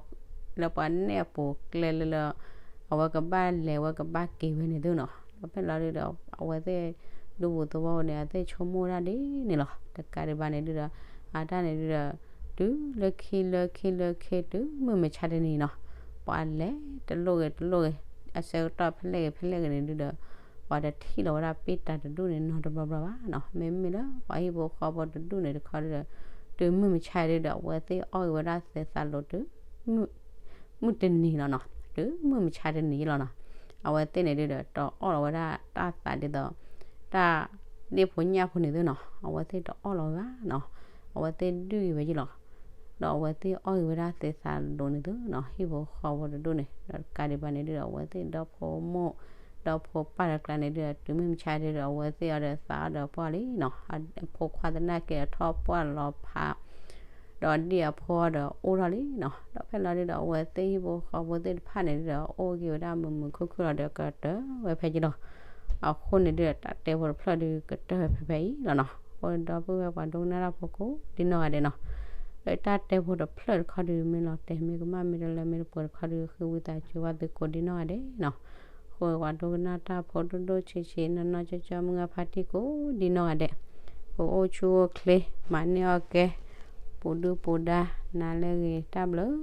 လၢပှၤနဲၣ်အပူၤကျဲလၢလၢ အဝဲကဘၣ်လဲၤဝဲကဘၣ်က့ၤဝဲန့ၣ်သုနီၤ, ဒီးဖဲလီၤဒုဒီး အဝဲသ့ၣ် ဒူပူၤသဝီပူၤန့ၣ် အသ့ၣ်ဆိကမိၣ်ဒၣ်ဒ်န့ၣ်လီၤ, တကးဒံးဘၣ်န့ၣ်ဒုဒီး အတၢ်န့ၣ်ဒုဒီး တုၤလၢခံလၢခံလၢခံတုၤမုၢ်မဆါတနံၤနီၤ ပှၤလဲၤတလိၣ်ဂ့ၤတလိၣ်ဂ့ၤ, အဆၢကတီၢ်ဖဲလဲၣ်ဂ့ၤဖဲလဲၣ်ဂ့ၤန့ၣ်ဒုဒီး ပှၤတထံၣ်လီၤဝဲဒၣ်ပ့ၢ်တၢ်တဒူၣ်န့ၣ်နီတဘျီဘျီဘၣ်နီၤ. မ့မ့ၢ်လၢပှၤဟံၣ်ဖိဃီဖိတဒူၣ်န့ၣ်တခီဒုဒီး တုၤမုၢ်မဆါဒုဒီး အဝဲသ့ၣ်အီၣ်ဂ့ၤဝဲဒၣ်သဲးသးလိၤတုၤ မုၢ်တနံၤလီၤနီၤ, တုၤမုၢ်မဆါတနံၤလီၤနီၤ. အဝဲသ့ၣ်န့ၣ်ဒုဒီး တအီၣ်လီၤဝဲဒၣ်တၢ်သးဒ်သိး တၢ်ဒ့ၣ်ဖိညၣ်ဖိန့ၣ်သုနီၤ, အဝဲသ့ၣ်တအီၣ်လီၤဝဲဘၣ်နီၤ. အဝဲသ့ၣ်ဒုၣ်ဂ့ၤဝဲယလီၤ. ဒီးအဝဲသ့ၣ်အီၣ်ဂ့ၤဝဲဒၣ်သဲးသးလိၤန့ၣ်သုနီၤ, ဟံၣ်ဖိဃီဖိတဒူၣ်န့ၣ်, ဒီးတကးဒံးဘၣ်န့ၣ်ဒုဒီး အဝဲသ့ၣ်ဒီဖိမိၢ် ဒီဖိပၢ်တကျါန့ၣ်ဒုဒီး တုၤမုၢ်မဆါဒုဒီး အဝဲသ့ၣ်အီၤဒီးသးအီၣ်ဒီးပှၢ်လံနီၤ, အဖိခွါသနာ်က့အထီၣ်ပှၢ်လီၤဖး ဒီးဒ်အဖိအီၤဒီးအိၣ်ထီၣ်လံနီၤ. ဒီးဖဲလီၤဒုဒီး အဝဲသ့ၣ်ဟံၣ်ဖိဃီဖိသ့ၣ်တဖၣ်န့ၣ်ဒုဒီး အိၣ်ဂ့ၤဝဲဒၣ်မုာ်မုာ်ခုၣ်ခုၣ်လီၤဒီးကတၢၢ်ဝဲဖဲယလီၤ. အဃိန့ၣ်ဒုဒီး တၢ်တဲဖိတဖျၢၣ်ဒုကတၢၢ်ဝဲဖဲဖဲအံၤလီၤနီၤ. အဃိဒီပုၢ်ဝဲၢ်ပှၤဒိကနၣ်တၢ်ဖိကိးဒ်နီၢ်ဂၤဒဲးနီၤ, ဒီးတၢ်တဲဖိတဖျၢၣ်တခီဒု မ့ၢ်လီၤတဲာ်မ့ၢ်ကမၣ် မ့ၢ်တလၢမ့ၢ်တပှဲၤတခီဒု ဃ့ဝံသးစူၤဘၣ်သုကိးဒ်နီၢ်ဂၤဒဲးနီၤ. အဃိပှၤဒိကနၣ်တၢ်ဖိဒိၣ်ဒိၣ်ဆံးဆံး နီၢ်နီၢ်ကၠီကၠီ မုၢ်ဂၢ်ဖါတံၢ်ကိးဒ်နီၢ်ဂၤဒဲး, ပအိၣ်ဆူၣ်အိၣ်ချ့ မၤန့ၢ်အီၣ်ကဲ ပူၤဒုၣ်ပူၤဒါ နၤလၢအဂ့ၤ တၢ်ဘျုး